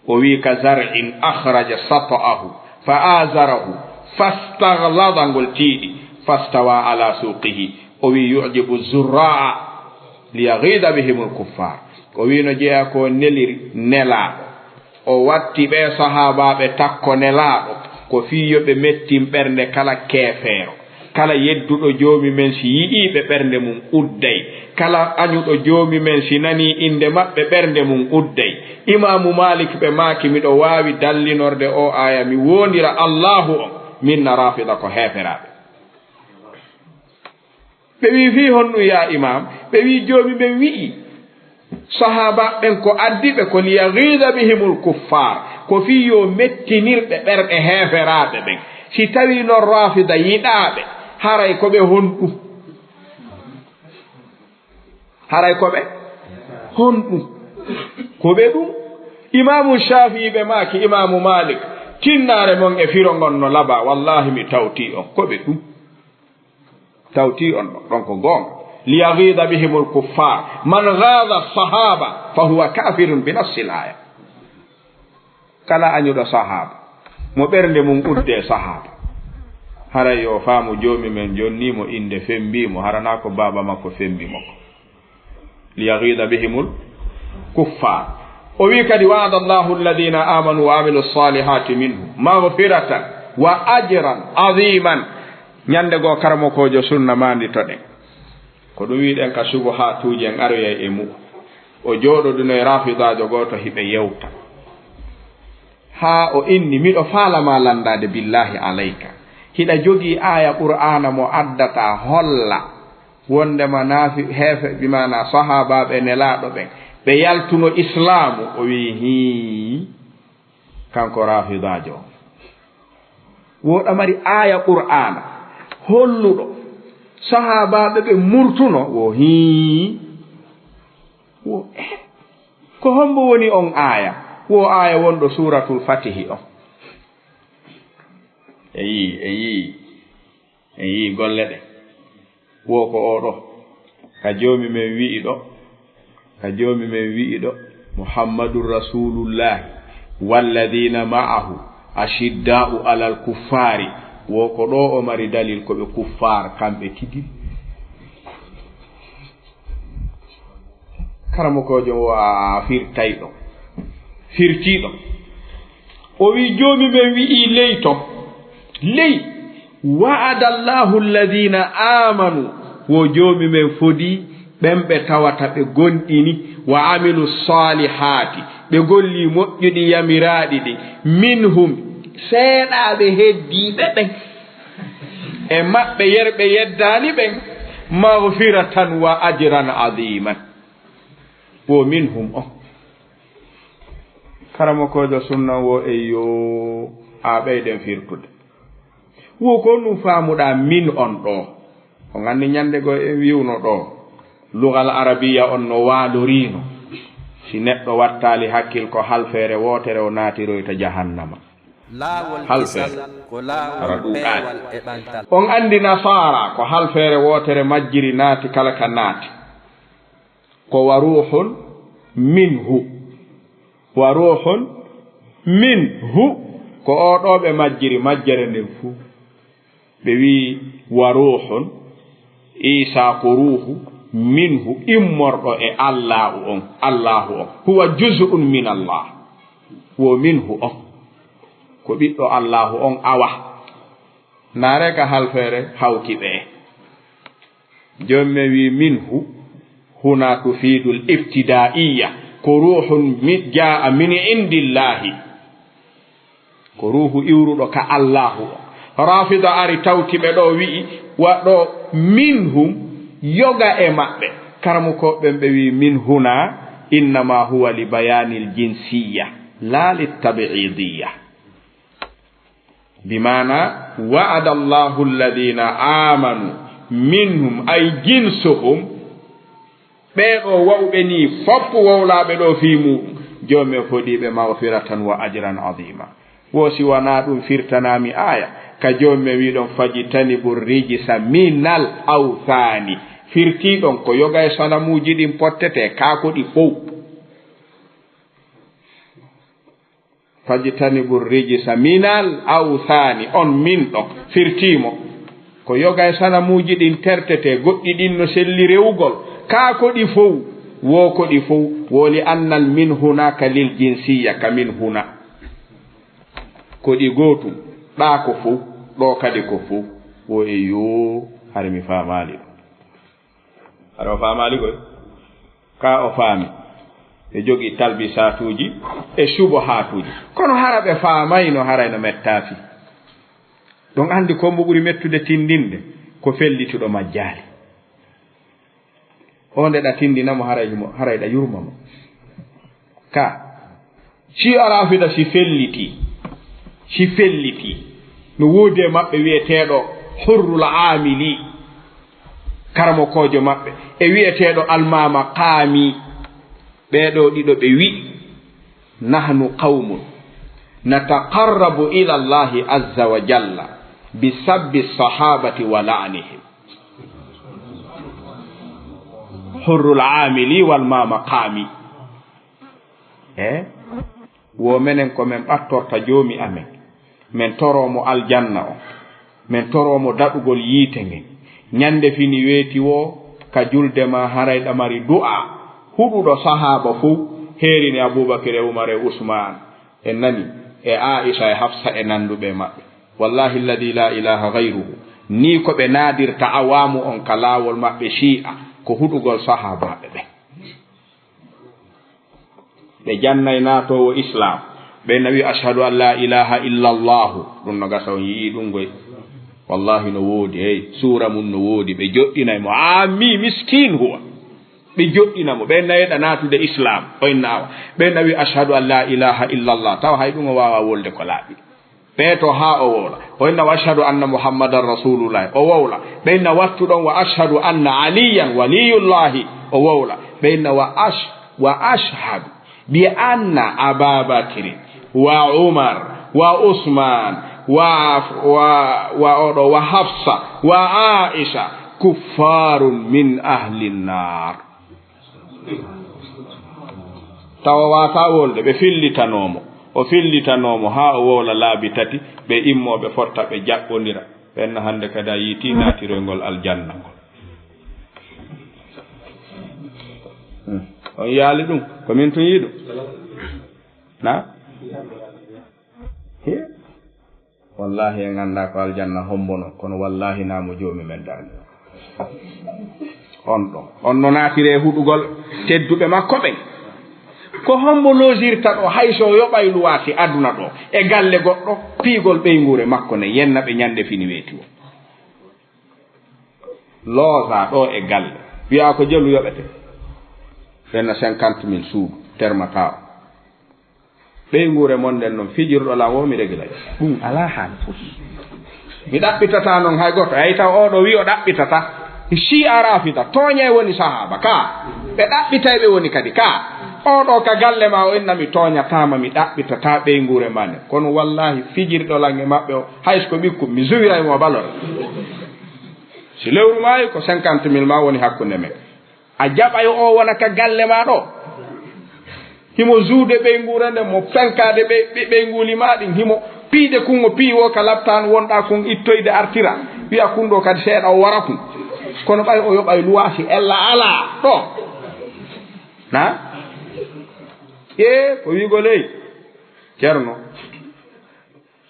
O wi'i, "Ka zar'in akhraja sat'ahu fa azarahu fastaghlada," ngol tiiɗi, "fastawa ala suqihi." O wi'i, "Yu'jibu zurra'a liyaghidha bihimul kuffar." O wi'i no jeyaa ko neliri Nelaaɗo. O watti ɓee sahaabaaɓe takko Nelaaɗo ko fii yo ɓe mettin ɓernde kala keefeero. Kala yedduɗo Joomi men, si yi'ii ɓe, ɓernde mun udday. Kala añuɗo Joomi men, si nanii innde maɓɓe, ɓernde mun udday. Imaamu Maalik ɓe maaki, "Miɗo waawi dallinorde oo aaya, mi woondira Allaahu on, min na Raafida ko heeferaaɓe." Ɓe wi'i, "Fii honɗun, yaa Imaam?" Ɓe wi'i, "Joomi men wi'i, sahaaba ɓen ko addi ɓe ko liyaghiza bihimul kuffaar, ko fii yo mettinir ɓe ɓerɗe heeferaaɓe ɓen. Si tawii non Raafida yiɗaa ɓe, haray ko ɓe honɗun? Haray ko ɓe honɗun? Ko ɓe ɗun?" Imaamu Shaafi'i ɓe maaki Imaamu Maalik, "Tinnaare mon e firo ngon no labaa, wallaahi mi tawtii on, ko ɓe ɗun." Tawti on ɗon, ɗon ko goonga. "Liyaghiza bihimul kuffar. Man ghaza sahaba fa huwa kafirun bi nassil aya." Kala añuɗo sahaba, mo ɓernde mun udde sahaba, haray yo faamu Joomi men jonnii mo innde, femmbii mo, hara naa ko baaba makko femmbi mo ko. "Liyaghiza bihimul kuffar." O wi'i kadi, "Wa'ada Allahu alladhina amanu wa amilu salihati minhum maghfiratan wa ajran aziman." Ñande goo, karamokoojo sunna maanditoɗen. Ko ɗun wi'uɗen ka subuhaatuuji, en aroyay e mu'un. O jooɗodino e raafidaajo gooto, hiɓe yewta. Haa o inni, "Miɗo faala ma lanndaade, billaahi alayka. Hiɗa jogii aaya Qur'aana mo addataa holla wonndema naafi-, heefe-, bi maanaa sahaabaaɓe Nelaaɗo ɓen, ɓe yaltuno Islaamu?" O wi'i, "Hii." Kanko raafidaajo on. Wo ɗa mari aaya Qur'aana holluɗo sahaabaaɓe ɓe murtuno? Wo hii. Wo, eh, ko hombo woni on aaya? Wo aaya wonɗo Suuratul Fatihi on. Eyi, eyi. En yi'i golle ɗen. Wo ko oo ɗoo. Ka Joomi men wi'i ɗoo, ka Joomi men wi'i ɗoo, "Muhammadun Rasuulullaahi, walladhiina ma'ahu, ashidda'u alal kuffaari." Wo ko ɗoo o mari dalil, ko ɓe kuffaar, kamɓe tigi. Karamokoojo o a firtay ɗo, firti ɗo. O wi'i, Joomi men wi'i ley ton, ley, "Wa'adallahu alladhina amanu," wo Joomi men fodi ɓen ɓe tawata ɓe gomɗini, "wa amilu salihati," ɓe golli moƴƴuɗi yamiraaɗi ɗin, "minhum," seeɗaaɓe heddiiɓe ɓen, e maɓɓe yer ɓe yeddaani ɓen, "maghfiratan wa ajran aziman." Wo minhum on. Karamokoojo sunna wo e yo a ɓeyden firtude. Wo ko nu faamuɗaa min on ɗoo. On anndi ñande goo en wi'uno ɗoo. Lugal arabiya on no waaloriino. Si neɗɗo wattaali hakkil ko halfeere wootere o naatiroyta jahannama. Laawol Halfeere. Kisal ko Hara laawol ɗuuɗaani. Peewal e ɓantal. On anndi nasaara ko halfeere wootere majjiri naati kala ka naati. Ko wa ruuhun minhu. Wa ruuhun minhu. Ko oo ɗoo ɓe majjiri majjere nden fuu. Ɓe wi'i wa ruuhun. Iisaa ko ruuhu. Minhu immorɗo e Allaahu on. Allaahu on. Huwa juz'un min Allah. Wo minhu on. Ko ɓiɗɗo Allaahu on awa. Naare ka halfeere hawti ɓe. Joom men wi minhu huna tufidul ibtidaiya. Ko ruuhun mi-, jaa min indillahi. Ko ruuhu iwruɗo ka Allaahu o. Rafida ari tawti ɓe ɗo wi'i waɗo minhum yoga e maɓɓe. Karamukooɓe ɓen ɓe wi min huna innama huwa li bayanil jinsiya la li tabi'idiyya. Bi maana, wa'ada Allahu alladhina amanu minhum, ay jinsuhum, ɓee ɗoo wa'uɓe nii fof wowlaaɓe ɗoo fii muuɗum, Joomi o fodii ɓe maghfiratan wa ajran azima. Wo si wanaa ɗum firtanaa mi aaya, ka Joomi men wi'ɗon, fajtanibu rijsa minal awthani. Firtii ɗon ko yoga e sanamuuji ɗin pottetee, kaa ko ɗi fow. Fajtanibu rijsa minal awthani, on min ɗo firtiimo. Ko yoga e sanamuuji ɗin tertetee, goɗɗi ɗin no selli rewugol. Kaa ko ɗi fow, woo ko ɗi fow, woo li annal min hunaka lil jinsiya ka min huna. Ko ɗi gootum, ɗaa ko fow, ɗoo kadi ko fow. Wo e yoo, hari mi faamaali ɗum. Aɗa o faamaali koy? Ka o faami. Ɓe jogii talbisaatuuji e subohaatuuji. Kono hara ɓe faamayno, haray no mettaasi. Ɗon anndi ko mbo ɓuri mettude tindinde, ko fellituɗo majjaali. O nde ɗa tindina mo, haray mo, haray ɗa yurma mo. Ka Shi'a Rafida si felliti, si felliti, no woodi e maɓɓe wi'eteeɗo Hurrul Aamili, karamokoojo maɓɓe, e wi'eteeɗo Almaama Qaami. Ɓee ɗoo ɗiɗo ɓe wi'i, nahnu qawmun nataqarrabu ila Allahi azza wa jalla bi sabbi sahabati wa la'nihim. Hurrul Aamili wal Maama Qaami. E wo menen ko men ɓattorta Joomi amen, men toroo mo aljanna on, men toroo mo daɗugol yiite ngen. Ñande fini weeti woo, ka julde maa haray ɗa mari du'a huɗuɗo sahaaba fow, heerini Abuubakir e Umar e Usmaan, en nani, e Aa'isha e Hafsa e nannduɓe e maɓɓe. Wallaahi alladii laa ilaaha gayruhu, nii ko ɓe naadirta awaamu on ka laawol maɓɓe Shi'a, ko huɗugol sahaabaaɓe ɓen. Ɓe jannay naatoowo Islaam. Ɓen na wi'a, "Ashhadu an laa ilaaha illa Allaahu." Ɗum no gasa on yi'ii ɗum goy. Wallaahi no woodi, hey, suura mum no woodi. Ɓe joɗɗinay mo. Aami miskin huwa. Ɓe joɗɗina mo. Ɓen na yeɗa naatude Islaam. Oyn na awa. Ɓen na wi'a, "Ashhadu an laa ilaaha illa Allah." Tawa hay ɗum o waawaa wolde ko laaɓi. Ɓeeto haa o wowla. O inna wa ashhadu anna Muhammadan Rasulullah. O wowla. Ɓe inna wattu ɗon wa ashhadu anna Aliyan waliyullahi. O wowla. Ɓe inna wa ash-, wa ashhadu bi anna Aba Bakri wa Umar wa Usman wa, wa, wa oɗo wa Hafsa wa Aisha kuffarun min ahli nnar. Tawa waataa wolde, ɓe fillitanoo mo. O fillitanoo mo haa o wowla laabi tati, ɓe immoo, ɓe fotta, ɓe jaɓɓondira. Ɓen na hannde kadi a yiitii naatiroygol aljanna ngol. Hmm. On yaali ɗum? Ko min tun yiɗu? Na? He? Wallaahi, en anndaa ko aljanna hombo non, kono wallaahi, naa mo Joomi men daali. On ɗon, on no naatiri e huɗugol tedduɓe makko ɓen. Ko hombo lojirta ɗo, hay so yoɓay luwaasi aduna ɗo, e galle goɗɗo, piigol ɓeynguure makko nden, yenna ɓe ñande fini weeti o. Loosa ɗo e galle, wi'a ko jelu yoɓete. Ɓen na cinquante mille suudu, termata o. Ɓeynguure mon nden non, fijirɗo lan woo, mi regilay. Ɗum alaa haala fof. Mi ɗaɓɓitataa non hay gooto. Hay taw oo ɗoo wi'i o ɗaɓɓitataa. Shi'a Rafida, tooñay woni sahaaba, kaa. Ɓe ɗaɓɓitayɓe woni kadi, kaa. Oo ɗoo ka galle maa o inna mi tooñataa ma, mi ɗaɓɓitataa ɓeynguure maa nden. Kono wallaahi, fijirɗo lan e maɓɓe o, hay so ko ɓikkum, mi zuwiray mo balore. Si lewru maayi, ko cinquante mille maa woni hakkunde men. A jaɓay o wona ka galle maa ɗoo. Himo zuude ɓeynguure nden, mo fenkaade ɓe, ɓe, ɓeynguuli maa ɗin. Himo piide kun, o pii woo ka laptaan wonɗaa kun, ittoyde artira. Wi'a kun ɗoo kadi seeɗa o wara kun. Kono ɓay o yoɓay luwaasi ella alaa ɗoo. Na? Ee, ko wi'ugol ey. Ceerno.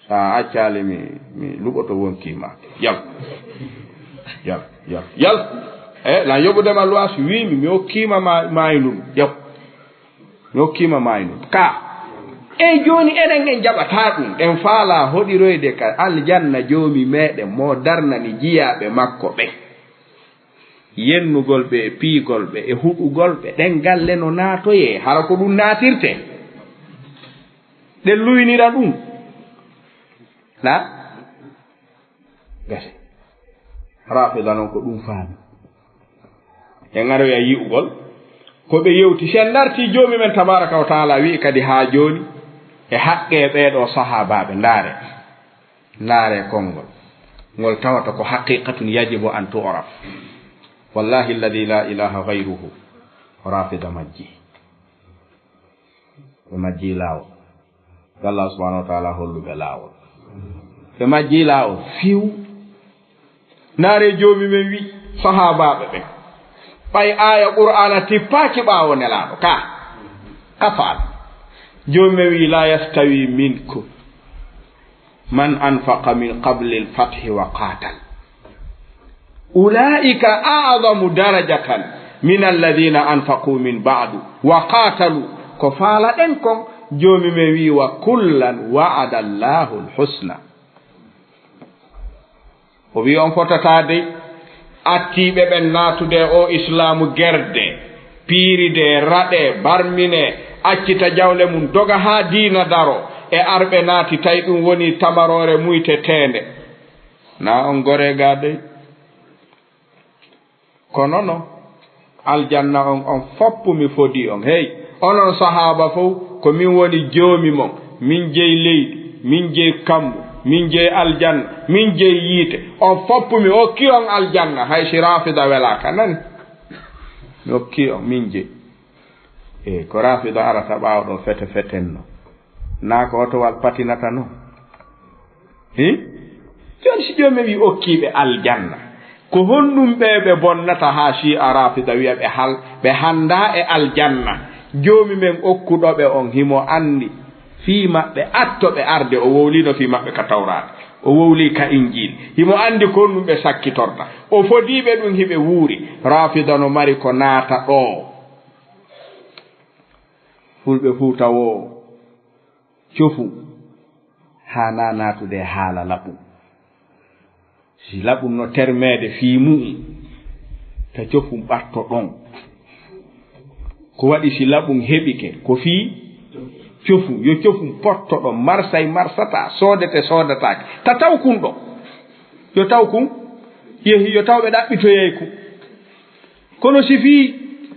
So a accaali mi, mi luɓoto wonkii ma. Yal. Yal, yal, yal. E, lan yoɓude ma luwaas wiimi, mi okkii ma ma-, maaynun. Yal. Mi okkii ma maaynun. Ka. E jooni enen en jaɓataa ɗum. En faalaa hoɗiroyde ka aljanna joomi meɗen mo darnani jiyaaɓe makko ɓen. Yennugol ɓe, piigol ɓe, e huɗugol ɓe. Ɗen galle no naatoyee, hara ko ɗum naatirte. Ɗen luynira ɗum. Na? Gase. Rafida non ko ɗum faami. En aroya yi'ugol ko ɓe yewti. Si en dartii, Joomi men tabaaraka wa taala wi'i kadi haa jooni e haqqee ɓee ɗoo sahaabaaɓe, ndaare. Ndaare konngol. Ngol tawata ko haqiqatun yajibu an tu'raf. Wallahi alladhi la ilaha ghayruhu. Rafida majji. Ɓe majjii laawol. Yo Allah subhanahu wa taala hollu ɓe laawol. Ɓe majjii laawol fiw. Naare Joomi men wi sahaabaaɓe ɓen, ɓay aaya Qur'aana tippaaki ɓaawo Nelaaɗo, ka, ka faal. Joomi men wi, "La yastawi minkum man anfaqa min qabli al-fathi wa qatal." Ulaa'ika a'zamu darajatan min alladhina anfaqu min ba'du wa qatalu. Ko faalaɗen kon, Joomi men wi'i, "Wa kullan wa'ada Allahu al-husna." O wi'i, on fotataa dey, attiiɓe ɓen naatude e oo Islaamu gerde, piiride, raɗe, barmine, accita jawle mum, doga haa diina daro, e arɓe naati, tawi ɗum woni tamaroore muyteteende. Na on goree gaa dey? Kono no, aljanna on, on foppu mi fodii on. Hey, onon sahaaba fow, ko min woni joomi mon. Min jeyi leydi, min jeyi kammu, min jeyi aljanna, min jeyi yiite. On foppu mi okki on aljanna, hay si Rafida welaaka, nani? Mi okki on, min jeyi. E ko Rafida arata ɓaawo ɗo fete fetenno. Naa ko otowal patinata non? Hi? Jooni si Joomi wi okkiiɓe aljanna, ko honɗum ɓe ɓe bonnata haa Shi'a Rafida wi'a ɓe hal-, ɓe hanndaa e aljanna? Joomi men okkuɗo ɓe on himo anndi fii maɓɓe, atto ɓe arde, o wowliino fii maɓɓe ka Tawraata, o wowlii ka Injiil, himo anndi ko honɗum ɓe sakkitorta. O fodii ɓe ɗum hiɓe wuuri. Rafida no mari ko naata ɗoo. Fulɓe Fuuta woo, cofum haanaa naatude e haala laɓum. Si laɓum no termeede fii mu'um, ta cofum ɓatto ɗon. Ko waɗi si laɓum heɓike, ko fii cofum, yo cofum potto ɗon, marsay marsataa, soodete soodataake, ta taw kun ɗon. Yo taw kun yehi, yo taw ɓe ɗaɓɓitoyay kun. Kono si fii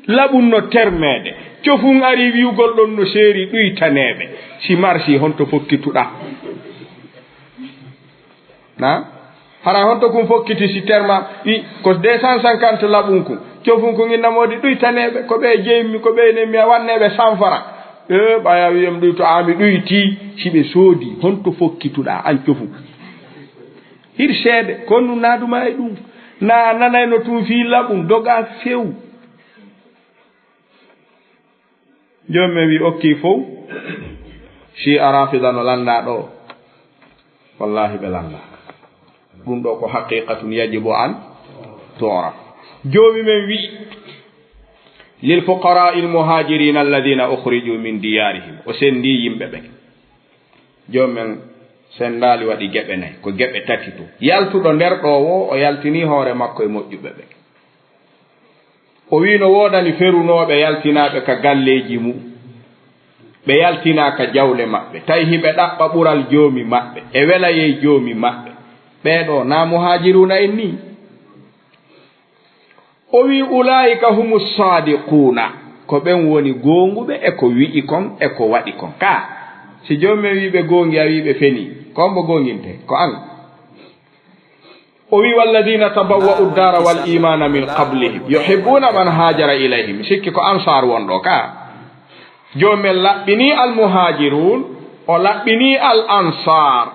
laɓum no termeede, cofum arii wi'ugol ɗon no seeri ɗuytaneeɓe, si marsii, honto fokkituɗaa? Na? Hara honto kun fokkiti si terma, i, ko deux cent cinquante laɓum kun, cofum kun inna moodi ɗuytaneeɓe, ko ɓe jeymi, ko ɓe nemmi, a wanneeɓe cent francs. E, ɓaya wi'em ɗuyto, a mi ɗuyti, si ɓe soodi, honto fokkituɗaa an cofum? Hir seede, kono naaduma e ɗum. Na nanayno tun fii laɓum, doga few. Joomi men wi okki fow. Shi'a Rafida no lannda ɗo. Wallahi ɓe lannda. Ɗum ɗo ko haqiqatun yajibu an tu'raf. Joomi men wi, "Lil fuqara'il muhajirina alladhina ukhriju min diyarihim." O sendi yimɓe ɓen. Joomi men senndaali waɗi geɓe nay, ko geɓe tati tun. Yaltuɗo nder ɗo woo, o yaltinii hoore makko e moƴƴuɓe ɓen. O wi'i no woodani ferunooɓe yaltinaaɓe ka galleeji mu'un. Ɓe yaltinaaka jawle maɓɓe, tawi hiɓe ɗaɓɓa ɓural Joomi maɓɓe, e welayee Joomi maɓɓe. Ɓee ɗoo, naa muhaajiruuna en nii? O wii, "Ulaa'ika humu saadiquuna." Ko ɓen woni goonguɓe e ko wi'i kon, e ko waɗi kon. Kaa, si Joomi men wii ɓe goongi, a wii ɓe fenii, ko hombo goonginte? Ko an. O wii, "Walladiina tabawwa'u ddaara wal iimaana min qablihim, yuhibbuuna man haajara ilayhim." Mi sikki ko Ansaar won ɗoo, kaa. Joomi men laɓɓinii al muhaajiruun, o laɓɓinii al ansaar.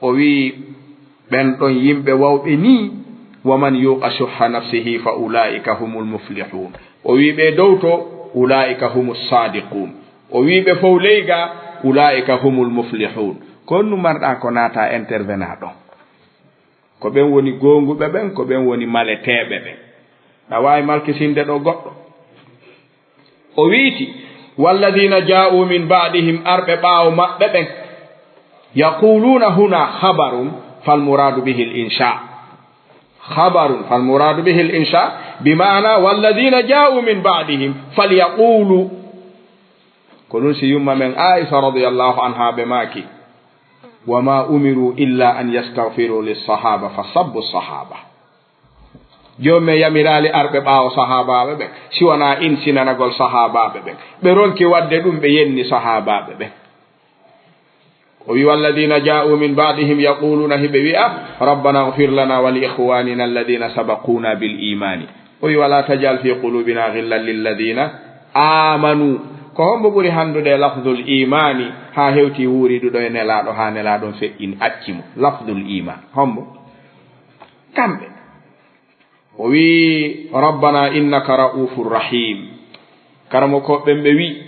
O wii, "Ɓen ɗon yimɓe wawɓe nii, wa man yuuqa shuhha nafsihi fa ulaa'ika humul muflihuun." O wii ɓe dow to, "Ulaa'ika humus saadiquun." O wii ɓe fow ley ga, "Ulaa'ika humul muflihuun." Ko honɗum marɗaa ko naataa intervenant ɗon? Ko ɓen woni goonguɓe ɓen, ko ɓen woni maleteeɓe ɓen. Ɗa waawi malkisinde ɗoo goɗɗo? O wi'iti, "Walladiina jaa'uu min ba'dihim", arɓe ɓaawo maɓɓe ɓen. Yaquuluuna huna khabarun, fal muraadu bihil inshaa. Khabarun, fal muraadu bihil inshaa, bi maana, "Walladiina jaa'uu min ba'dihim, fal yaquulu." Ko ɗum si yumma men Aisha radiyallahu anha ɓe maaki, "Wa ma umiru illa an yastaghfiru lis sahaba fa sabbu sahaba." Joomi men yamiraali arɓe ɓaawo sahaabaaɓe ɓen, si wanaa insinanagol sahaabaaɓe ɓen. Ɓe ronki waɗde ɗum, ɓe yenni sahaabaaɓe ɓen. O wi, "Walladina ja'u min ba'dihim yaquluna", hiɓe wi'a, "Rabbana ighfir lana wa li ikhwanina alladina sabaquna bil imani." O wi, "Wala taj'al fi qulubina ghillan lilladina amanu." Ko hombo ɓuri handude e lafdul imani, haa hewti wuuriduɗo e Nelaaɗo, haa Nelaaɗo on feƴƴini, acci mo? Lafdul iman. Hombo? Kamɓe. O wi'i, "Rabbana innaka ra'ufur rahim." Karamoko ɓen ɓe wi'i,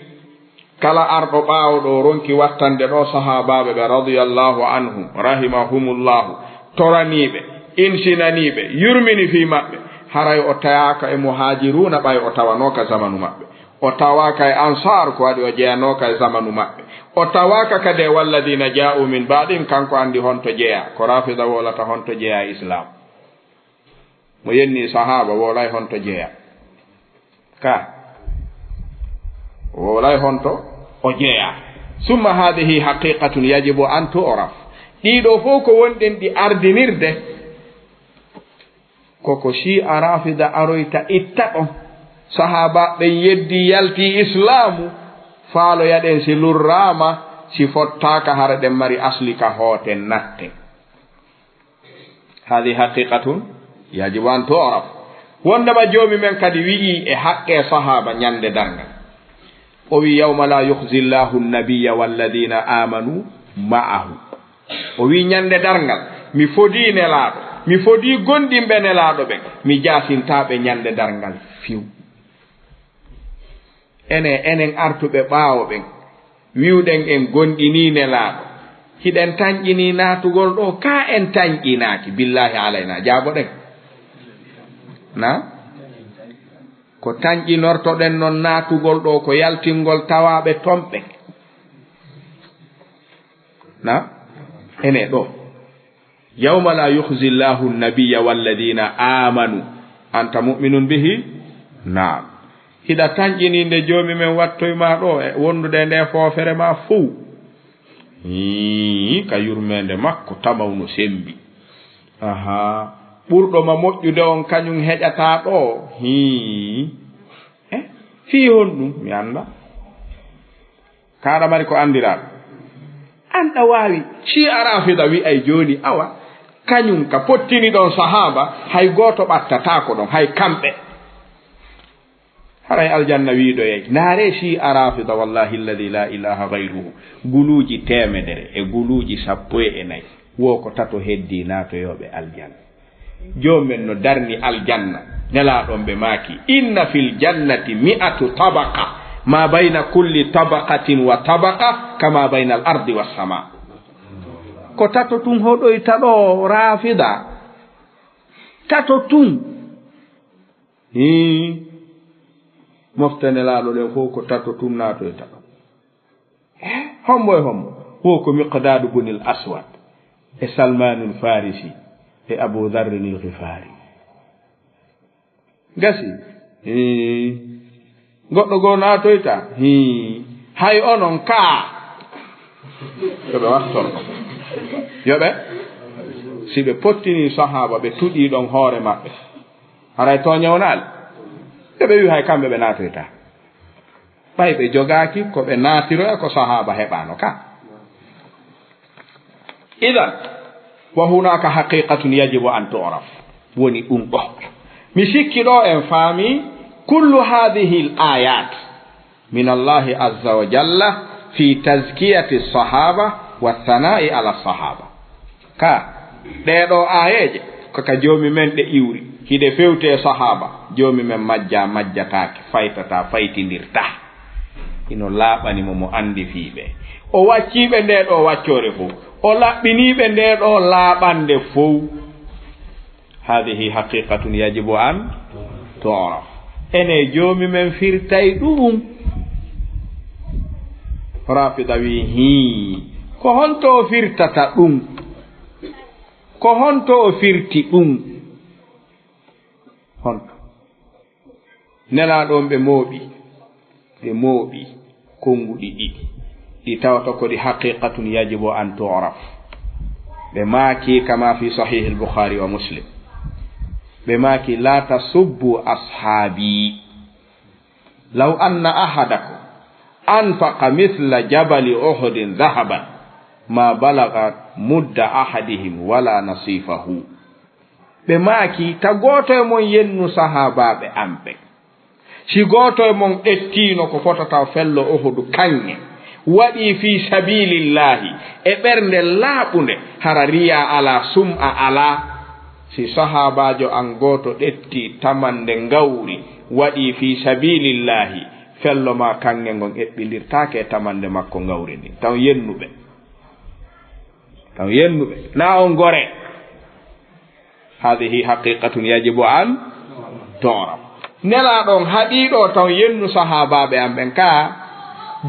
kala arɗo ɓaawo ɗo ronki wattande ɗo sahaabaaɓe ɓe radiyallahu anhum, rahimahumullahu, toraniiɓe, insinaniiɓe, yurmini fii maɓɓe, haray o tayaaka e muhaajiruuna ɓay o tawanooka zamanu maɓɓe. O tawaaka e ansaar ko waɗi o jeyanooka e zamanu maɓɓe. O tawaaka kadi e walladina ja'u min ba'dihim, kanko anndi honto jeyaa. Ko Raafida wolata honto jeyaa e Islaam. Mo yenni sahaaba, wowlay honto jeya. Ka. Wowlay honto o jeya. Summa hadihi haqiqatun yajibu an tu'raf. Ɗiɗo fof ko wonɗen ɗi ardinirde. Koko Shi'a Rafida aroyta itta ɗon. Sahaaba ɓen yeddi yalti Islaamu. Faaloya ɗen si lurraama, si fottaaka hara ɗen mari asli ka hooten natten. Hadi haqiqatun yajibu an tu'raf. Wondema Joomi men kadi wi'i e haqqe sahaaba ñande darngal. O wi, "Yawma la yukhzi Llahu nabiyya walladina amanu ma'ahu." O wi, "Ñande darngal, mi fodii Nelaaɗo, mi fodii gondinɓe Nelaaɗo ɓen, mi jaasintaa ɓe ñande darngal fiw." Enen, enen artuɓe ɓaawo ɓen, wi'uɗen en gondinii Nelaaɗo, hiɗen tanƴinii naatugol ɗo, kaa en tanƴinaaki? Billahi alayna, jaaboɗen. Na? Ko tanƴinortoɗen non naatugol ɗo, ko yaltingol tawaaɓe ton ɓen. Na? Ene ɗo. "Yawma la yukhzi Llahu nabiyya walladina amanu." Anta mu'minun bihi? Naam. Hiɗa tanƴini nde Joomi men wattoy ma ɗo e wondude e nde foofere ma fow. Hii, ka yurmeende makko tamaw no sembi. Aha. Ɓurɗo ma moƴƴude on kañum heƴata ɗo. Hii. Eh? Fii honɗum? Mi annda. Ka aɗa mari ko anndiraaɗo? An ɗa waawi. Shi'a Rafida wi'ay jooni, awa, kañum ka pottini ɗon sahaaba, hay gooto ɓattataako ɗon, hay kamɓe. Haray aljanna wiidoyay. Naare Shi'a Rafida, wallahi alladhi la ilaha ghayruhu. Guluuji teemedere e guluuji sappo e nayi. Wo ko tato heddii naatoyooɓe aljanna. Joomi men no darni aljanna. Nelaaɗo on ɓe maaki, "Inna fil jannati mi'atu tabaqa, ma bayna kulli tabaqatin wa tabaqa, kama bayna al ardi was sama." Ko tato tun hoɗoyta ɗo Rafida. Tato tun. Hii. Mofte Nelaaɗo ɗen fof ko tato tun naatoyta ɗo. Eh, hombo e hombo? Wo ko Miqdaadu bunil Aswad e Salmaanul Farisi e Abu Dharrinil Ghifari. Gasi? Hii. Goɗɗo goo naatoyta? Hii. Hay onon kaa, yo ɓe wartor ɗon. Yo ɓe, si ɓe pottini sahaaba, ɓe tuɗii ɗon hoore maɓɓe. Haray tooñe wonaali? Yo ɓe wi'u hay kamɓe ɓe naatoyta. Ɓay ɓe jogaaki ko ɓe naatiroya ko sahaaba heɓaano ka. Idan, wa hunaka haqiqatun yajibu an tu'raf. Woni ɗum ɗo. Mi sikki ɗo en faami kullu hadhihi al-ayat min Allahi azza wa jalla fi tazkiyati sahaba wa thana'i ala sahaba. Ka ɗee ɗoo aayeeje, ko ka Joomi men ɗe iwri. Hiɗe fewti e sahaaba, Joomi men majjaa, majjataake, faytataa, faytindirtaa. Hino laaɓani mo, mo anndi fii ɓe. O waccii ɓe ndee ɗoo waccoore fow. O laɓɓinii ɓe ndee ɗoo laaɓannde fow. Haadihi haqiiqatun yajibu an tu'raf. Ene Joomi men firtay ɗum. Raafida wii, hii, ko honto o firtata ɗum? Ko honto o firti ɗum? Honto? Nelaaɗo on ɓe mooɓi, ɓe mooɓi konnguɗi ɗiɗi, ɗi tawata ko ɗi haqiqatun yajibu an tu'raf. Ɓe maaki kama fi sahih al-Bukhari wa Muslim. Ɓe maaki, "La tasubbu ashabi. Law anna ahadakum anfaqa mithla jabali Uhudin dhahaban ma balaga mudda ahadihim wala nasifahu." Ɓe maaki, ta gooto e mon yennu sahaabaaɓe am ɓen. Si gooto e mon ƴettiino ko fotata fello Uhudu kaŋŋe, waɗi fii sabiilillaahi e ɓernde laaɓunde, hara riyaa alaa, sum'a alaa. Si sahaabaajo an gooto ƴetti tamannde ngawri, waɗi fii sabiilillaahi, fello maa kaŋŋe ngon eɓɓindirtaake e tamannde makko ngawri ndin. Taw yennu ɓe. Taw yennu ɓe. Naa on gore. Haadihi haqiqatun yajibu an tu'raf. Nelaaɗo on haɗii ɗoo taw yennu sahaabaaɓe am ɓen. Kaa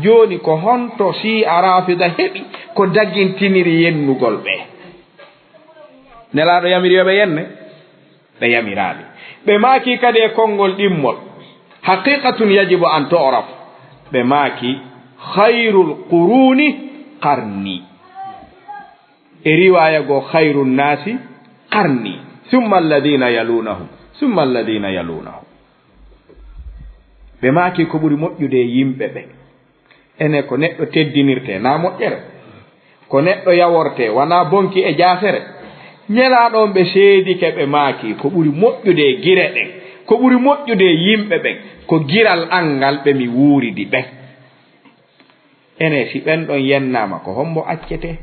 jooni ko honto Sii'a Raafida heɓi ko dagintiniri yennugol ɓe? Nelaaɗo yamiri yo ɓe yenne? Ɓe yamiraali. Ɓe maaki kadi e konngol ɗimmol, haqiqatun yajibu an tu'raf. Ɓe maaki, "Khayrul quruni qarni." E riwaaya goo, "Khayrun nasi qarni, thumma alladhina yalunahum, thumma alladhina yalunahum." Ɓe maaki, ko ɓuri moƴƴude e yimɓe ɓe. Ene ko neɗɗo teddinirtee, naa moƴƴere. Ko neɗɗo yawortee, wanaa bonki e jaasere. Nelaaɗo on ɓe seedike, ɓe maaki, ko ɓuri moƴƴude e gire ɗen, ko ɓuri moƴƴude e yimɓe ɓen, ko giral an ngal ɓe mi wuuridi ɓen. Ene, si ɓen ɗon yennaama, ko hombo accetee?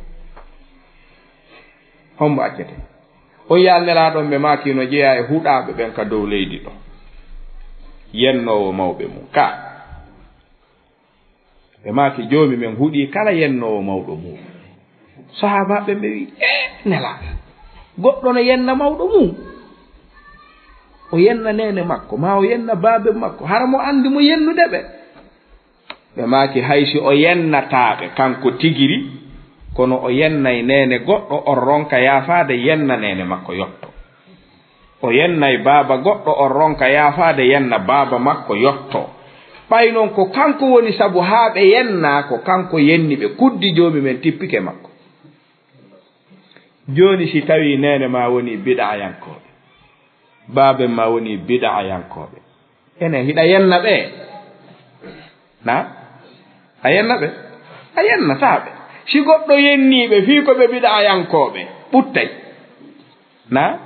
Hombo accetee? On yaal Nelaaɗo on ɓe maaki no jeyaa e huɗaaɓe ɓen ka dow leydi ɗo. Yennoowo mawɓe mum. Ka. Ɓe maaki, Joomi men huɗii kala yennoowo mawɗo muuɗum. Sahaabaaɓe ɓe wi'i, "Ee, Nelaaɗo, goɗɗo no yenna mawɗo mum? O yenna neene makko, maa o yenna baabe makko, hara mo anndi mo yennude ɓe?" Ɓe maaki, "Hay si o yennataa ɓe kanko tigiri, kono o yennay neene goɗɗo, on ronka yaafaade, yenna neene makko yotto." O yennay baaba goɗɗo, on ronka yaafaade, yenna baaba makko yotto. Ɓay non ko kanko woni sabu haa ɓe yennaa, ko kanko yenni ɓe, kuddi Joomi men tippike makko. Jooni si tawii neene maa woni bid'ayankooɓe, baaben maa woni bid'ayankooɓe, enen hiɗa yenna ɓe? Na? A yenna ɓe? A yennataa ɓe. Si goɗɗo yennii ɓe fii ko ɓe bid'ayankooɓe, ɓuttay. Na?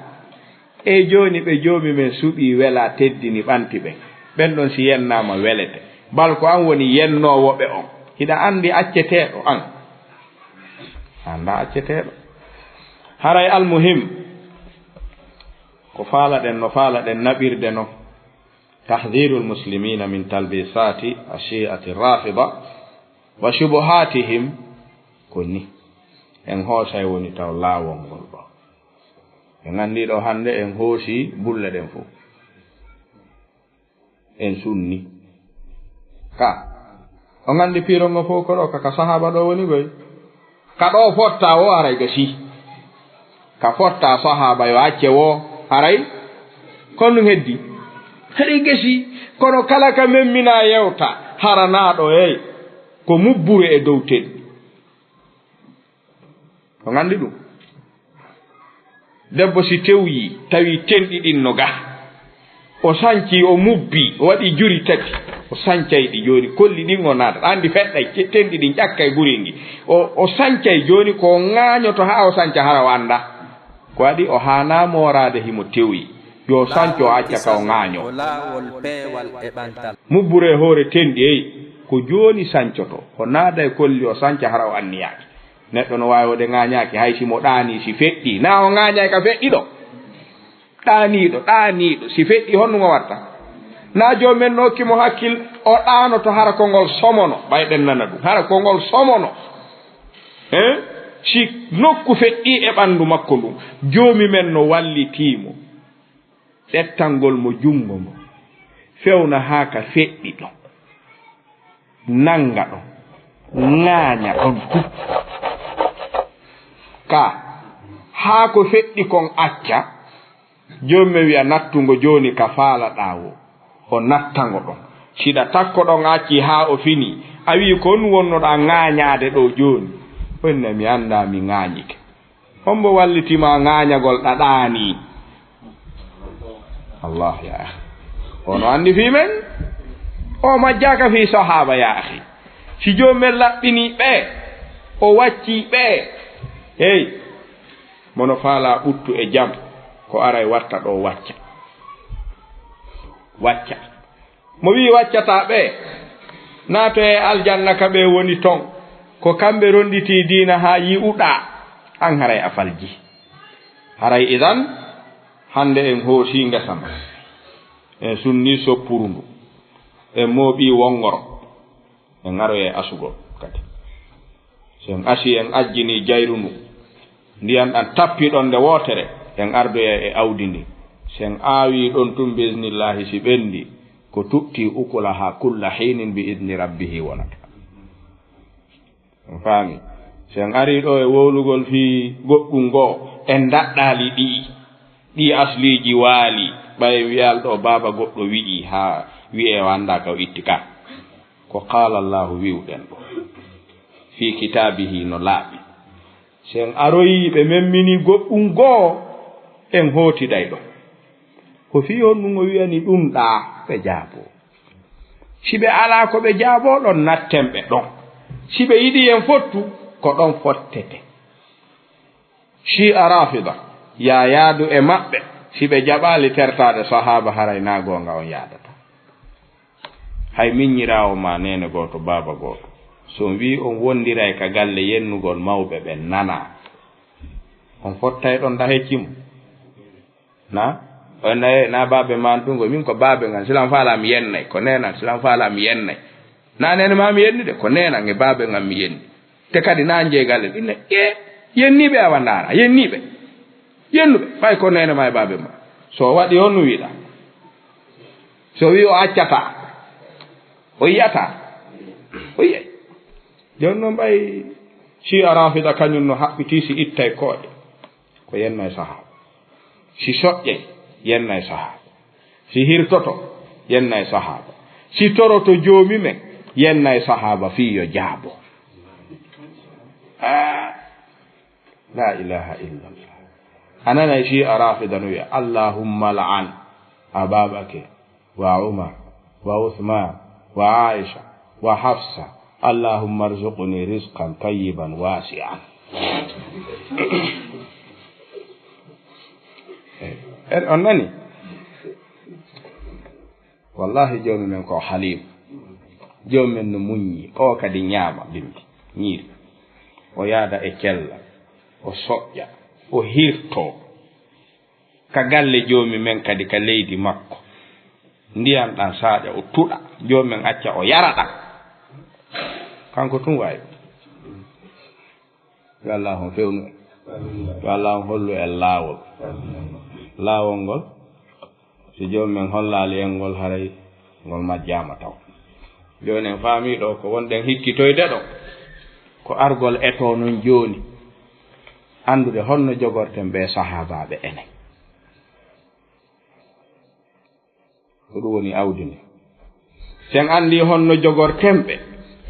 E jooni ɓe Joomi men suɓii, welaa, teddini, ɓanti ɓen. Ɓen ɗon si yennaama welete. Bal ko an woni yennoowo ɓe on. Hiɗa anndi acceteeɗo an? A anndaa acceteeɗo. Haray almuhim, ko faalaɗen no faalaɗen naɓirde no. Tahdhirul muslimina min talbisati ashi'ati rafida wa shubuhatihim ko ni. En hoosay woni taw laawol ngol ɗo. En anndi ɗo hannde en hoosi bulle ɗen fof. En sunni. Ka. On anndi piiron ngo fof ko ɗo, ka, ka sahaaba ɗo woni goy. Ka ɗo fotta o aray gasi. Ka fotta sahaaba yo acce wo aray. Kon ɗum heddi. Haray gasi. Kono kala ka memmina yewta. Haranaaɗo ey. Ko mubbure e dow tenɗi. On anndi ɗum? Debbo si tewyii, tawi tenɗi ɗin no ga, o sancii, o mubbii, o waɗi juri tati, o sancay ɗi jooni, kolli ɗin o naata. Anndi feɗɗay, te-, tenɗi ɗin ƴakkay guri ngi. O, o sancay jooni, ko o ŋaañoto haa o sanca, hara o anndaa. Ko waɗi o haanaa mooraade, himo tewyii. Yo o sanco, o acca ka o ŋaañoo. Ko laawol peewal e ɓantal. Mubbure e hoore tenɗi, ey, ko jooni sancoto. O naada e kolli, o sanca, hara o anniyaaki. Neɗɗo no waawi wode ŋaañaaki, hay si mo ɗaanii, si feɗɗii. Naa o ŋaañay ka feɗɗiiɗo. Ɗaaniiɗo, ɗaaniiɗo, si feɗɗii, honno mo watta? Naa joomi men no okki mo hakkil, o ɗaanoto, hara konngol somono. Ɓay ɗen nana ɗum. Hara konngol somono. Hein? Si nokku feɗɗii e ɓanndu makko ndun, joomi men no wallitii mo. Ƴettangol mo junngo ngon, fewna haa ka feɗɗiiɗo, nannga ɗon, ŋaaña ɗon tun. Ka, haa ko feɗɗii kon acca, joomi men wi'a, nattu ngo jooni ka faalaɗaa woo. O natta ngo ɗon. Siɗa takko ɗon a accii haa o finii, a wi'i, ko honɗun wonnoɗaa ŋaañaade ɗoo jooni? O inni, mi anndaa, mi ŋaañike. Hombo walliti ma ŋaañagol ɗa ɗaanii? Allah, ya akhi. O no anndi fii men. O majjaaka fii sahaaba, ya akhi. Si joomi men laɓɓinii ɓe, o waccii ɓe. Hey, mo no faalaa ɓuttu e jam, ko aray watta ɗoo, wacca. Wacca. Mo wi'i waccataa ɓe, naatoyee aljanna ka ɓe woni ton. Ko kamɓe ronnditii diina haa yi'uɗaa, an haray a faljii. Haray idan, hannde en hoosii ngesa ma. En sunnii soppuru ndu. En mooɓii wonngoro. En aroyay asugol kadi. Si en asii, en ajjinii jayru ndu, ndiyan ɗan tappii ɗon nde wootere, en ardoyay e awdi ndin. Si en aawii ɗon tun, biiznillaahi, si ɓenndii, ko tu'tii ukulahaa kulla hiinin bi idni rabbihi wonata. On faami? Si en arii ɗoo e wowlugol fii goɗɗun goo, en daɗɗaali ɗii. Ɗii asliiji waali, ɓay wi'al ɗoo baaba goɗɗo wi'i, haa wi'ee o anndaa ka o itti ka. Ko qaala Allaahu wi'uɗen ɗoo. Fii kitaabihi no laaɓi. Si en aroyii ɓe memminii goɗɗun goo, en hootiday ɗon. Ko fii honɗun o wi'ani ɗun ɗaa ɓe jaaboo? Si ɓe alaa ko ɓe jaaboo ɗon, natten ɓe ɗon. Si ɓe yiɗii en fottu, ko ɗon fotteten. Shi'a Rafida, yaa yaadu e maɓɓe, si ɓe jaɓaali tertaade sahaaba, haray naa goonga on yaadata. Hay miññiraawo maa neene gooto, baaba gooto, si on wi'i on wondiray ka galle yennugol mawɓe ɓen, nanaa. On fottay ɗon, nda hecci mo. Na? On na, na baabe maa ɗun go, min ko baabe ngan, si lan faalaa mi yennay, ko neenan, si lan faalaa mi yennay. Na neene maa mi yenni de, ko neenan e baabe ngan mi yenni. Te kadi na njeegal en, inne, e, yenniiɓe awa ndaara, yenniiɓe. Yennuɓe, ɓay ko neene maa e baabe maa. So o waɗi on no wiɗa. So wi o accataa, o yi'ataa, o yi'ay. Jooni non ɓay Shi'a Rafida kañun no haɓɓitii si ittay kooƴe. Ko yenna e sahaaba. Si soƴƴay, yenna e sahaaba. Si hirtoto, yenna e sahaaba. Si toroto joomi men, yenna e sahaaba fii yo jaabo. Ah, la ilaha illallah. A nanay Shi'a Rafida no wi'a, "Allahumma la'an Ababakar." Wa Umar, wa Uthman, wa Aisha, wa Hafsa. Allahumma arzuqni rizqan tayyiban wasi'an. En, on nani? Wallahi, joomi men ko Halim. Joomi men no muññi. O kadi ñaama bimbi, ñiiri. O yaada e cella. O soƴƴa. O hirtoo. Ka galle joomi men kadi, ka leydi makko. Ndiyan ɗan saaƴa, o tuɗa. Joomi men acca o yara ɗan. Kanko tun waawi. Yo Allah on fewnu en. Yo Allah on hollu en laawol. Laawol ngol, si joomi men hollaali en ngol, haray ngol majjaama taw. Jooni en faamii ɗoo ko wonɗen hikkitoyde ɗoo. Ko argol etoo non jooni. Anndude honno jogorten ɓee sahaabaaɓe enen. Ko ɗum woni awdi ndi. Si en anndii honno jogorten ɓe,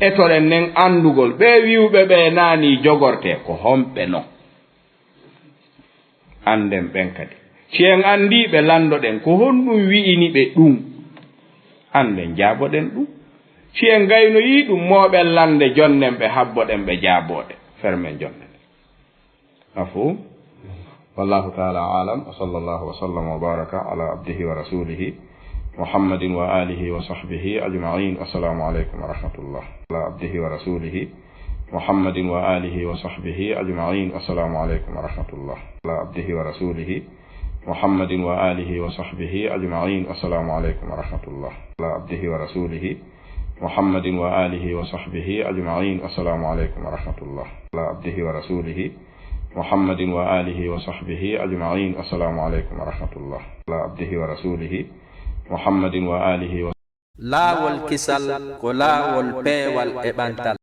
Etoɗen nen anndugol ɓee wi'uɓe ɓee naanii jogortee ko homɓe non. Annden ɓen kadi. Si en anndii ɓe, lanndoɗen ko honɗum wi'ini ɓe ɗum. Annden jaaboɗen ɗum. Si en gaynoyii ɗum, mooɓen lannde, jonnen ɓe, habboɗen ɓe jaabooɗe. Fermen jonne ɗen. Mafhum? Wallahu ta'ala a'lam. Wa sallallahu wa sallam wa baraka ala abdihi wa rasulihi Muhammadin wa alihi wa sahbihi ajma'in. Assalamu alaikum wa rahmatullah. Ala abdihi wa rasulihi Muhammadin wa alihi wa sahbihi ajma'in. Assalamu alaikum wa rahmatullah. Ala abdihi wa rasulihi Muhammadin wa alihi wa sahbihi ajma'in. Assalamu alaikum wa rahmatullah. Ala abdihi wa rasulihi Muhammadin wa alihi wa sahbihi ajma'in. Assalamu alaikum wa rahmatullah. Ala abdihi wa rasulihi Muhammadin wa alihi wa sahbihi ajma'in. Assalamu alaikum wa rahmatullah. Ala abdihi wa rasulihi Muhammadin wa alihi wa Laawol kisal ko laawol peewal e ɓantal.